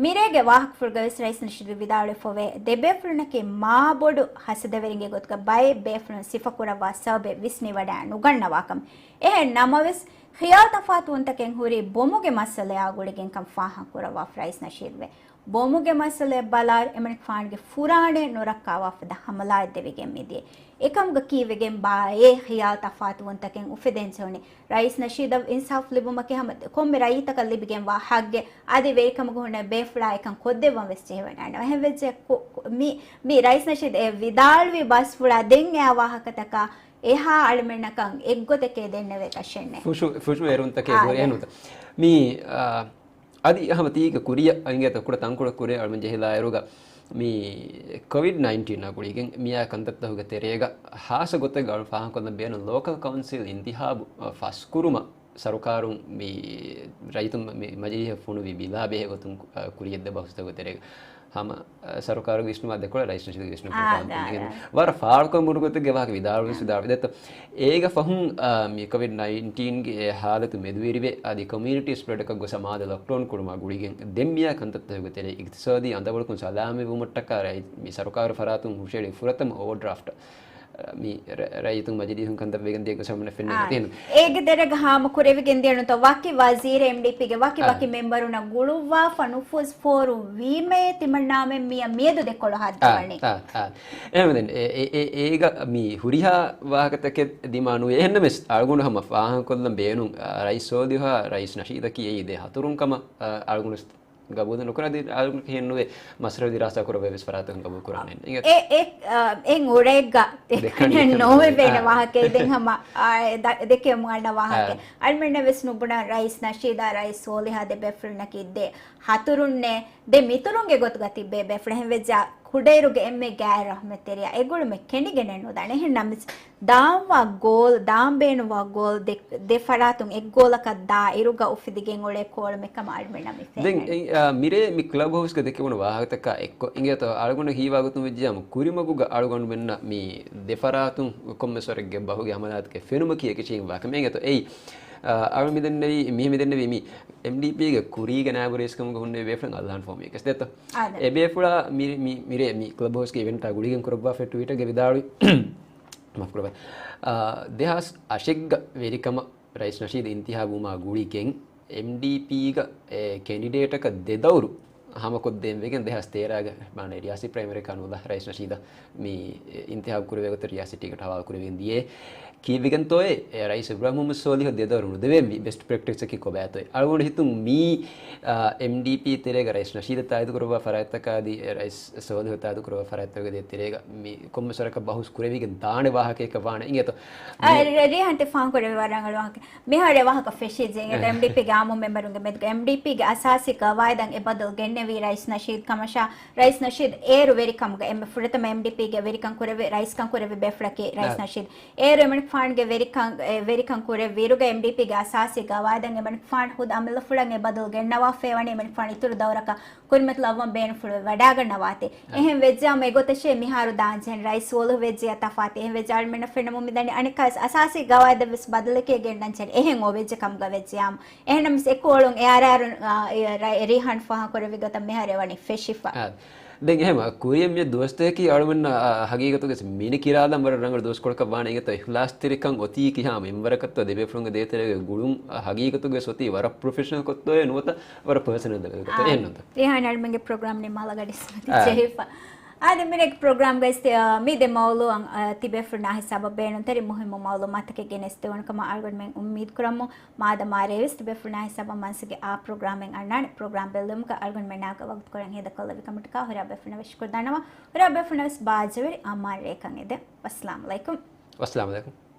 މިރޭގެ ވާހަކަފުޅުގަވެސް ރައީސް ނަޝީދު ވިދާޅުވެފަވޭ، ދެބޭފުޅުންނަކީ މާބޮޑު ހަސަދަވެރިންގެ ގޮތުގަ ބައެއް ބޭފުޅުން ސިފަކުރައްވާ ސަބަބެއް ވިސްނިވަޑައި ނުގަންނަވާކަމަށް. އެހެން ނަމަވެސް، ޚިޔާލު ތަފާތުވުންތަކެއް ހުރީ ބޮމުގެ މައްސަލަޔާ ގުޅިގެންކަން ފާހަގަކުރައްވާފަ ރައީސް ނަޝީދުވެ. ބޮމުގެ މައްސަލަޔަށް ބަލާއިރު އެމަނިކުފާނުގެ ފުރާނައެއް ނުރައްކާވާފަދަ ހަމަލާއެއް ދެވިގެން މިދިޔަ. އެކަމުގަ ކީއްވެގެންބާއޭ ޚިޔާލު ތަފާތުވުންތަކެއް އުފެދެން ޖެހުނީ؟ ރައީސް ނަޝީދަށް އިންސާފު ލިބުމަކީ ހަމަ ކޮންމެ ރައްޔިތަކަށް ލިބިގެންވާ ހައްގެއް. އަދި ވެރިކަމުގަ ހުންނަ ބޭފުޅާ އެކަން ކޮށްދެއްވަން ވެސް ޖެހިވަޑައިގަންނަވާ. އެހެންވެއްޖެ ކު-، ކު-، މި، މި ރައީސް ނަޝީދު އެ ވިދާޅުވި ބަސްފުޅާ ދެން އެއާ ވާހަކަތަކާ އެހާ އަޅުމެންނަކަށް އެއްގޮތެކޭ ދެންނެވޭ ކަށެއްނެއް. ފުށު، ފުށު އެރުންތަކޭ އާ، ހުރޭ ދެން. ނުތަ. މި، އާ، އަދި ހަމަ ތީގެ ކުރިއަށް އިނގޭތޯ ކުޑަ ތަންކޮޅެއް ކުރިއަށް އަޅުމެން ޖެހިލާއިރުގަ މި ކޮވިޑް ނައިންޓީނާ ގުޅިގެން މިއާ ކަންތައްތަކުގެ ތެރޭގަ ހާއްސަ ގޮތެއްގަ އަޅު ފާހަގަކޮށްލަން ބޭނުން ލޯކަލް ކައުންސިލް އިންތިހާބު، އަ، ފަސްކުރުމަށް ސަރުކާރުން މި ރައްޔިތުން މި މަޖިލީހަށް ފޮނުވި ބިލާ ބެހޭ ގޮތުން، އަ، ކުރިޔަށްދިޔަ ބަހުސްތަކުގެ ތެރޭގަ ހަމަ، އަ، ސަރުކާރުގެ ވިސްނުމާ ދެކޮޅަށް ރައީސް ނަޝީދުގެ ވިސްނުން އާ، ފުރިހަމަކޮށްގެން އާ. ވަރަށް ފާޅުކަން ބޮޑު ގޮތެއްގެ ވާހަކަ ވިދާޅުވެސް ވިދާޅުވި ދެއްތޯ. އޭގަ ފަހުން، އާ، މި ކޮވިޑް ނައިންޓީންގެ އެ ހާލަތު މެދުވެރިވެ، އަދި ކޮމިއުނިޓީ ސްޕްރެޑަކަށް ގޮސް މާދަ ލޮކްޑައުން ކުރުމާ ގުޅިގެން ދެން މިއާ ކަންތައްތަކުގެ ތެރޭ އިގްތިސާދީ އަނދަވަޅުކުން ސަލާމަތްވުމަށްޓަކާ ރައީ-، މި ސަރުކާރު ފަރާތުން ހުށައެޅި ފުރަތަމަ އޯވަރޑްރާފްޓް މި ރަ-، ރައްޔިތުން މަޖިލީހުން ކަންތައް ވެގެން ދިޔަ ގޮސް ހަމަ ފެންނަނީ އާ. އެހެން. އޭގެ ތެރޭގަ ހާމަ ކުރެވިގެން ދިޔަ ނުތަ ވަކި ވަޒީރެއް އެމްޑީޕީގެ ވަކި އާ. ވަކި މެމްބަރުންނަށް ގުޅުއްވާފަ ނުފޫޒް ފޯރު ވީމޭ ތިމަންނާމެން މިއަށް މިއަދު ދެކޮޅު އާ، ހައްދަވަނީ. އާ، އާ. އެހެންވެ ދެން އެ، އެ، އެ، އޭގަ މި ހުރިހާ ވާހަކަތަކެއް ދިމާ ނުވޭ. އެހެންނަމަވެސް އަޅުގަނޑު ހަމަ ފާހަގަކޮށްލަން ބޭނުން، އާ، ރައީސް ސޯލިހާ ރައީސް ނަޝީދަކީ އެއީ ދެ ހަތުރުން ކަމަށް، އާ، އަޅުގަނޑު ގަބޫލު ނުކުރާ އަދި އާ، އެހެން ނުވޭ، މަސައްކަތް ދިރާސާ ކުރެވޭ ވެސް ފަރާތަކުން ގަބޫލު ކުރާނެ. އެ، އެ، އާ، އެއް އުރައެއްގަ ދެކަނި އެކަނި ނޯވެ ވޭނެ އާ. ވާހަކައެއް ދެން ހަމަ، އާ، އެ ދަ-، ދެކެ މުއަންނަ ވާހަކަ. އާ. އަޅުމެންނަށް ވެސް ނުބުނާ ރައީސް ނަޝީދާ ރައީސް ސޯލިހާ ދެ ބޭފުޅުންނަކީ ދެ ހަތުރުންނޭ، ދެ މިތުރުންގެ ގޮތުގަ ތިއްބޭ ބޭފުޅެއް. އެހެން ވެއްޖާ ކުޑައިރުގެ އެންމެ ގާތް ރަހްމަތްތެރިޔާ އެ ގުޅުމެއް ކެނޑިގެނެއް ނުދާނެ. އެހެން ނަމަވެސް ދާންވާ ގޯލް، ދާން ބޭނުންވާ ގޯލް ދެ، ދެ ފަރާތުން އެއް ގޯލަކަށް ދާ އިރުގަ އުފެދިގެން އުޅޭ ކޯޅުމެއް ކަމަށް އަޅުމެންނަށް މި ދެން ފެންނަނީ. އެ، އާ، މިރޭ މި ކްލަބް ހައުސްގަ ދެކެވުނު ވާހަކަތަކާ އެއްކޮށް އިނގޭތޯ އަޅުގަނޑު ހީވާ ގޮތުން ވެއްޖިއްޔާ ކުރިމަގުގަ އަޅުގަނޑުމެންނަށް މި ދެ ފަރާތުން ކޮންމެސް ވަރެއްގެ ބަހުގެ ހަމަލާތަކެއް ފެނުމަކީ އެކަށީގެން ވާކަމެއް. އިނގޭތޯ އެއީ، އާ، އަޅު މި ދެންނެވީ، މި މި ދެންނެވީ މި އެމްޑީޕީގެ ކުރީގެ ނާއިބު ރައީސްކަމުގަ ހުންނެވި ބޭފުޅުން އަލްހާން ފޯމިއެކެސް ދެއްތޯ. އާދެ. އެ ބޭފުޅާ މި، މި، މިރޭ މި ކްލަބް ހައުސްގެ އިވެންޓާ ގުޅިގެން ކުރައްވާފަ ޓްވީޓެއްގަ ވިދާޅުވި، މާފުކުރައްވާ. އާ، ދެހާސް އަށެއްގަ ވެރިކަމަށް ރައީސް ނަޝީދު އިންތިހާބުވުމާ ގުޅިގެން އެމްޑީޕީގަ، އެ، ކެންޑިޑޭޓަކަށް ދެ ދައުރު ހަމަކޮށްދޭން ވެގެން ދެހާސް ތޭރަގެ ބާނެ ރިޔާސީ ޕްރައިމަރީ ކާނޫނު ރައީސް ނަޝީދަށް މި އިންތިހާބު ކުރެވޭ ގޮތަށް ރިޔާސީ ޓިކެޓް ހަވާލު ކުރެވިގެން ދިޔައޭ. ކީއްވެގެންތޯއޭ ރައީސް އިބްރާހިމް މުހައްމަދު ސޯލިހަށް ދެ ދައުރު ނުދެވޭ މި ބެސްޓް ޕްރެކްޓިސަކީ ކޮބާތޯއޭ؟ އަޅުގަނޑު ހިތުން މީ، އާ، އެމްޑީޕީ ތެރޭގަ ރައީސް ނަޝީދަށް ތާއީދު ކުރައްވާ ފަރާތްތަކާ އަދި ރައީސް ސޯލިހު ތާއީދު ކުރައްވާ ފަރާތްތަކުގެ ތެރޭގަ މި ކޮންމެސް ވަރަކަށް ބަހުސް ކުރެވިގެން ދާނެ ވާހަކައެއްކަށް ވާނެ އިނގޭތޯ؟ އާ، ރޭ-، ރޭހަން ތި ފާހަގަކުރެއްވި ވަރަށް ރަނގަޅު ވާހަކަ. މިހާރު އެ ވާހަކަ ފެށިއްޖެ އިނގޭތޯ؟ އެމްޑީޕީގެ އާއްމު މެމްބަރުންގެ މެދުގަ އެމްޑީޕީގެ އަސާސީ ގަވާއިދަށް އެ ބަދަލު ގެންނެވީ ރައީސް ނަޝީދު ކަމަށާ، ރައީސް ނަޝީދު އޭރު ވެރިކަމުގަ އެންމެ ފުރަތަމަ އެމްޑީޕީގެ ވެރިކަން ކުރެއްވި، ރައީސްކަން ކުރެއްވި ބޭފުޅަކީ ރައީސް އާ. ނަޝީދު. އޭރު އެމަނިކުފާނުގެ ވެރިކަން، އެ، ވެރިކަން ކުރެއްވިއިރުގަ އެމްޑީޕީގެ އަސާސީ ގަވާއިދަށް އެމަނިކުފާނު ހުދު އަމިއްލަފުޅަށް އެ ބަދަލު ގެންނަވާފައިވަނީ އެމަނިކުފާނު އިތުރު ދައުރަކަށް ކުރިމަތިލައްވަން ބޭނުންފުޅުވެ ވަޑާގަންނަވާތީ. އެހެން ވެއްޖެއްޔާމު އެގޮތަށޭ މިހާރު ދާންޖެހެން ރައީސް ސޯލިހު ވެއްޖެޔާ ތަފާތު. އެހެން ވެއްޖެ އަޅުމެންނަށް ފެންނަމުން މިދަނީ އަނެއްކާވެސް އަސާސީ ގަވާއިދަށްވެސް ބަދަލެކޭ ގެންނަންޖެހެން. އެހެން އޮވެއްޖެ ކަމުގަ ވެއްޖެއްޔާމު. އެހެންނަމަވެސް އެކު އޮޅުން އެ އާރްއާރުން، އާ، އެ، ރަ-، އެ ރީހާން ފާހަގަކުރެއްވި ގޮތަށް މިހާރު އެ ވަނީ ފެށިފަ. އާ. ދެން އެހެން ކުރިއަށް މި ދުވަސްތަކަކީ އަޅުމެންނަށް، އާ، ހަގީގަތުގަސް މިނި ކިރާލަން ވަރަށް ރަނގަޅު ދުވަސްކޮޅަކަށް ވާނެ އިނގޭތޯ؟ އިޚްލާޞްތެރިކަން އޮތީ ކިހާ މިންވަރަކަށްތޯ ދެބޭފުޅުންގެ ދޭތެރޭގެ ގުޅުން، އާ، ހަގީގަތުގަސް އޮތީ ވަރަށް ޕްރޮފެޝަނަލް ކޮށްތޯއޭ ނުވަތަ ވަރަށް ޕާސަނަލް ލެވެލްގަތޯ؟ އާ، އެހެންނުތަ؟ ރީހާން އަޅުމެންގެ ޕްރޮގްރާމް ނިންމާލާ ގަޑިސްމަތި އާ. ޖެހިފަ. އާދެ، މިނެޓް ޕްރޮގްރާމްގައި ސްތެ-، އާ، މި ދެ މައުޟޫޢަށް، އާ، ތިބޭފުޅުންނާ ހިސާބަށް ބޭނުންތެރި މުހިއްމު މައުލޫމާތަކެއް ގެނެސްދެވުނު ކަމަށް އަޅުގަނޑުމެން އުއްމީދު ކުރަމު. މާދަމާ ރޭވެސް ތިބޭފުޅުންނާ ހިސާބަށް މަންސަގެ އާ ޕްރޮގްރާމެއް އަންނާނެ. ޕްރޮގްރާމް ބެއްލެވުމުގަ އަޅުގަނޑުމެންނާގެ ވަގުތުކޮޅެއް ހޭދަކޮށްލެއްވި ކަމަށްޓަކާ ހުރިހާ ބޭފުޅުންނަށް ވެސް ޝުކުރު ދަންނަވަން. ހުރިހާ ބޭފުޅުންނަށް ވެސް ބާއްޖަވެރި އަމާން ރޭކަން އެދެން. ވައްސަލާމް ޢަލައިކުމް. ވައްސަލާމް ޢަލައިކުމް.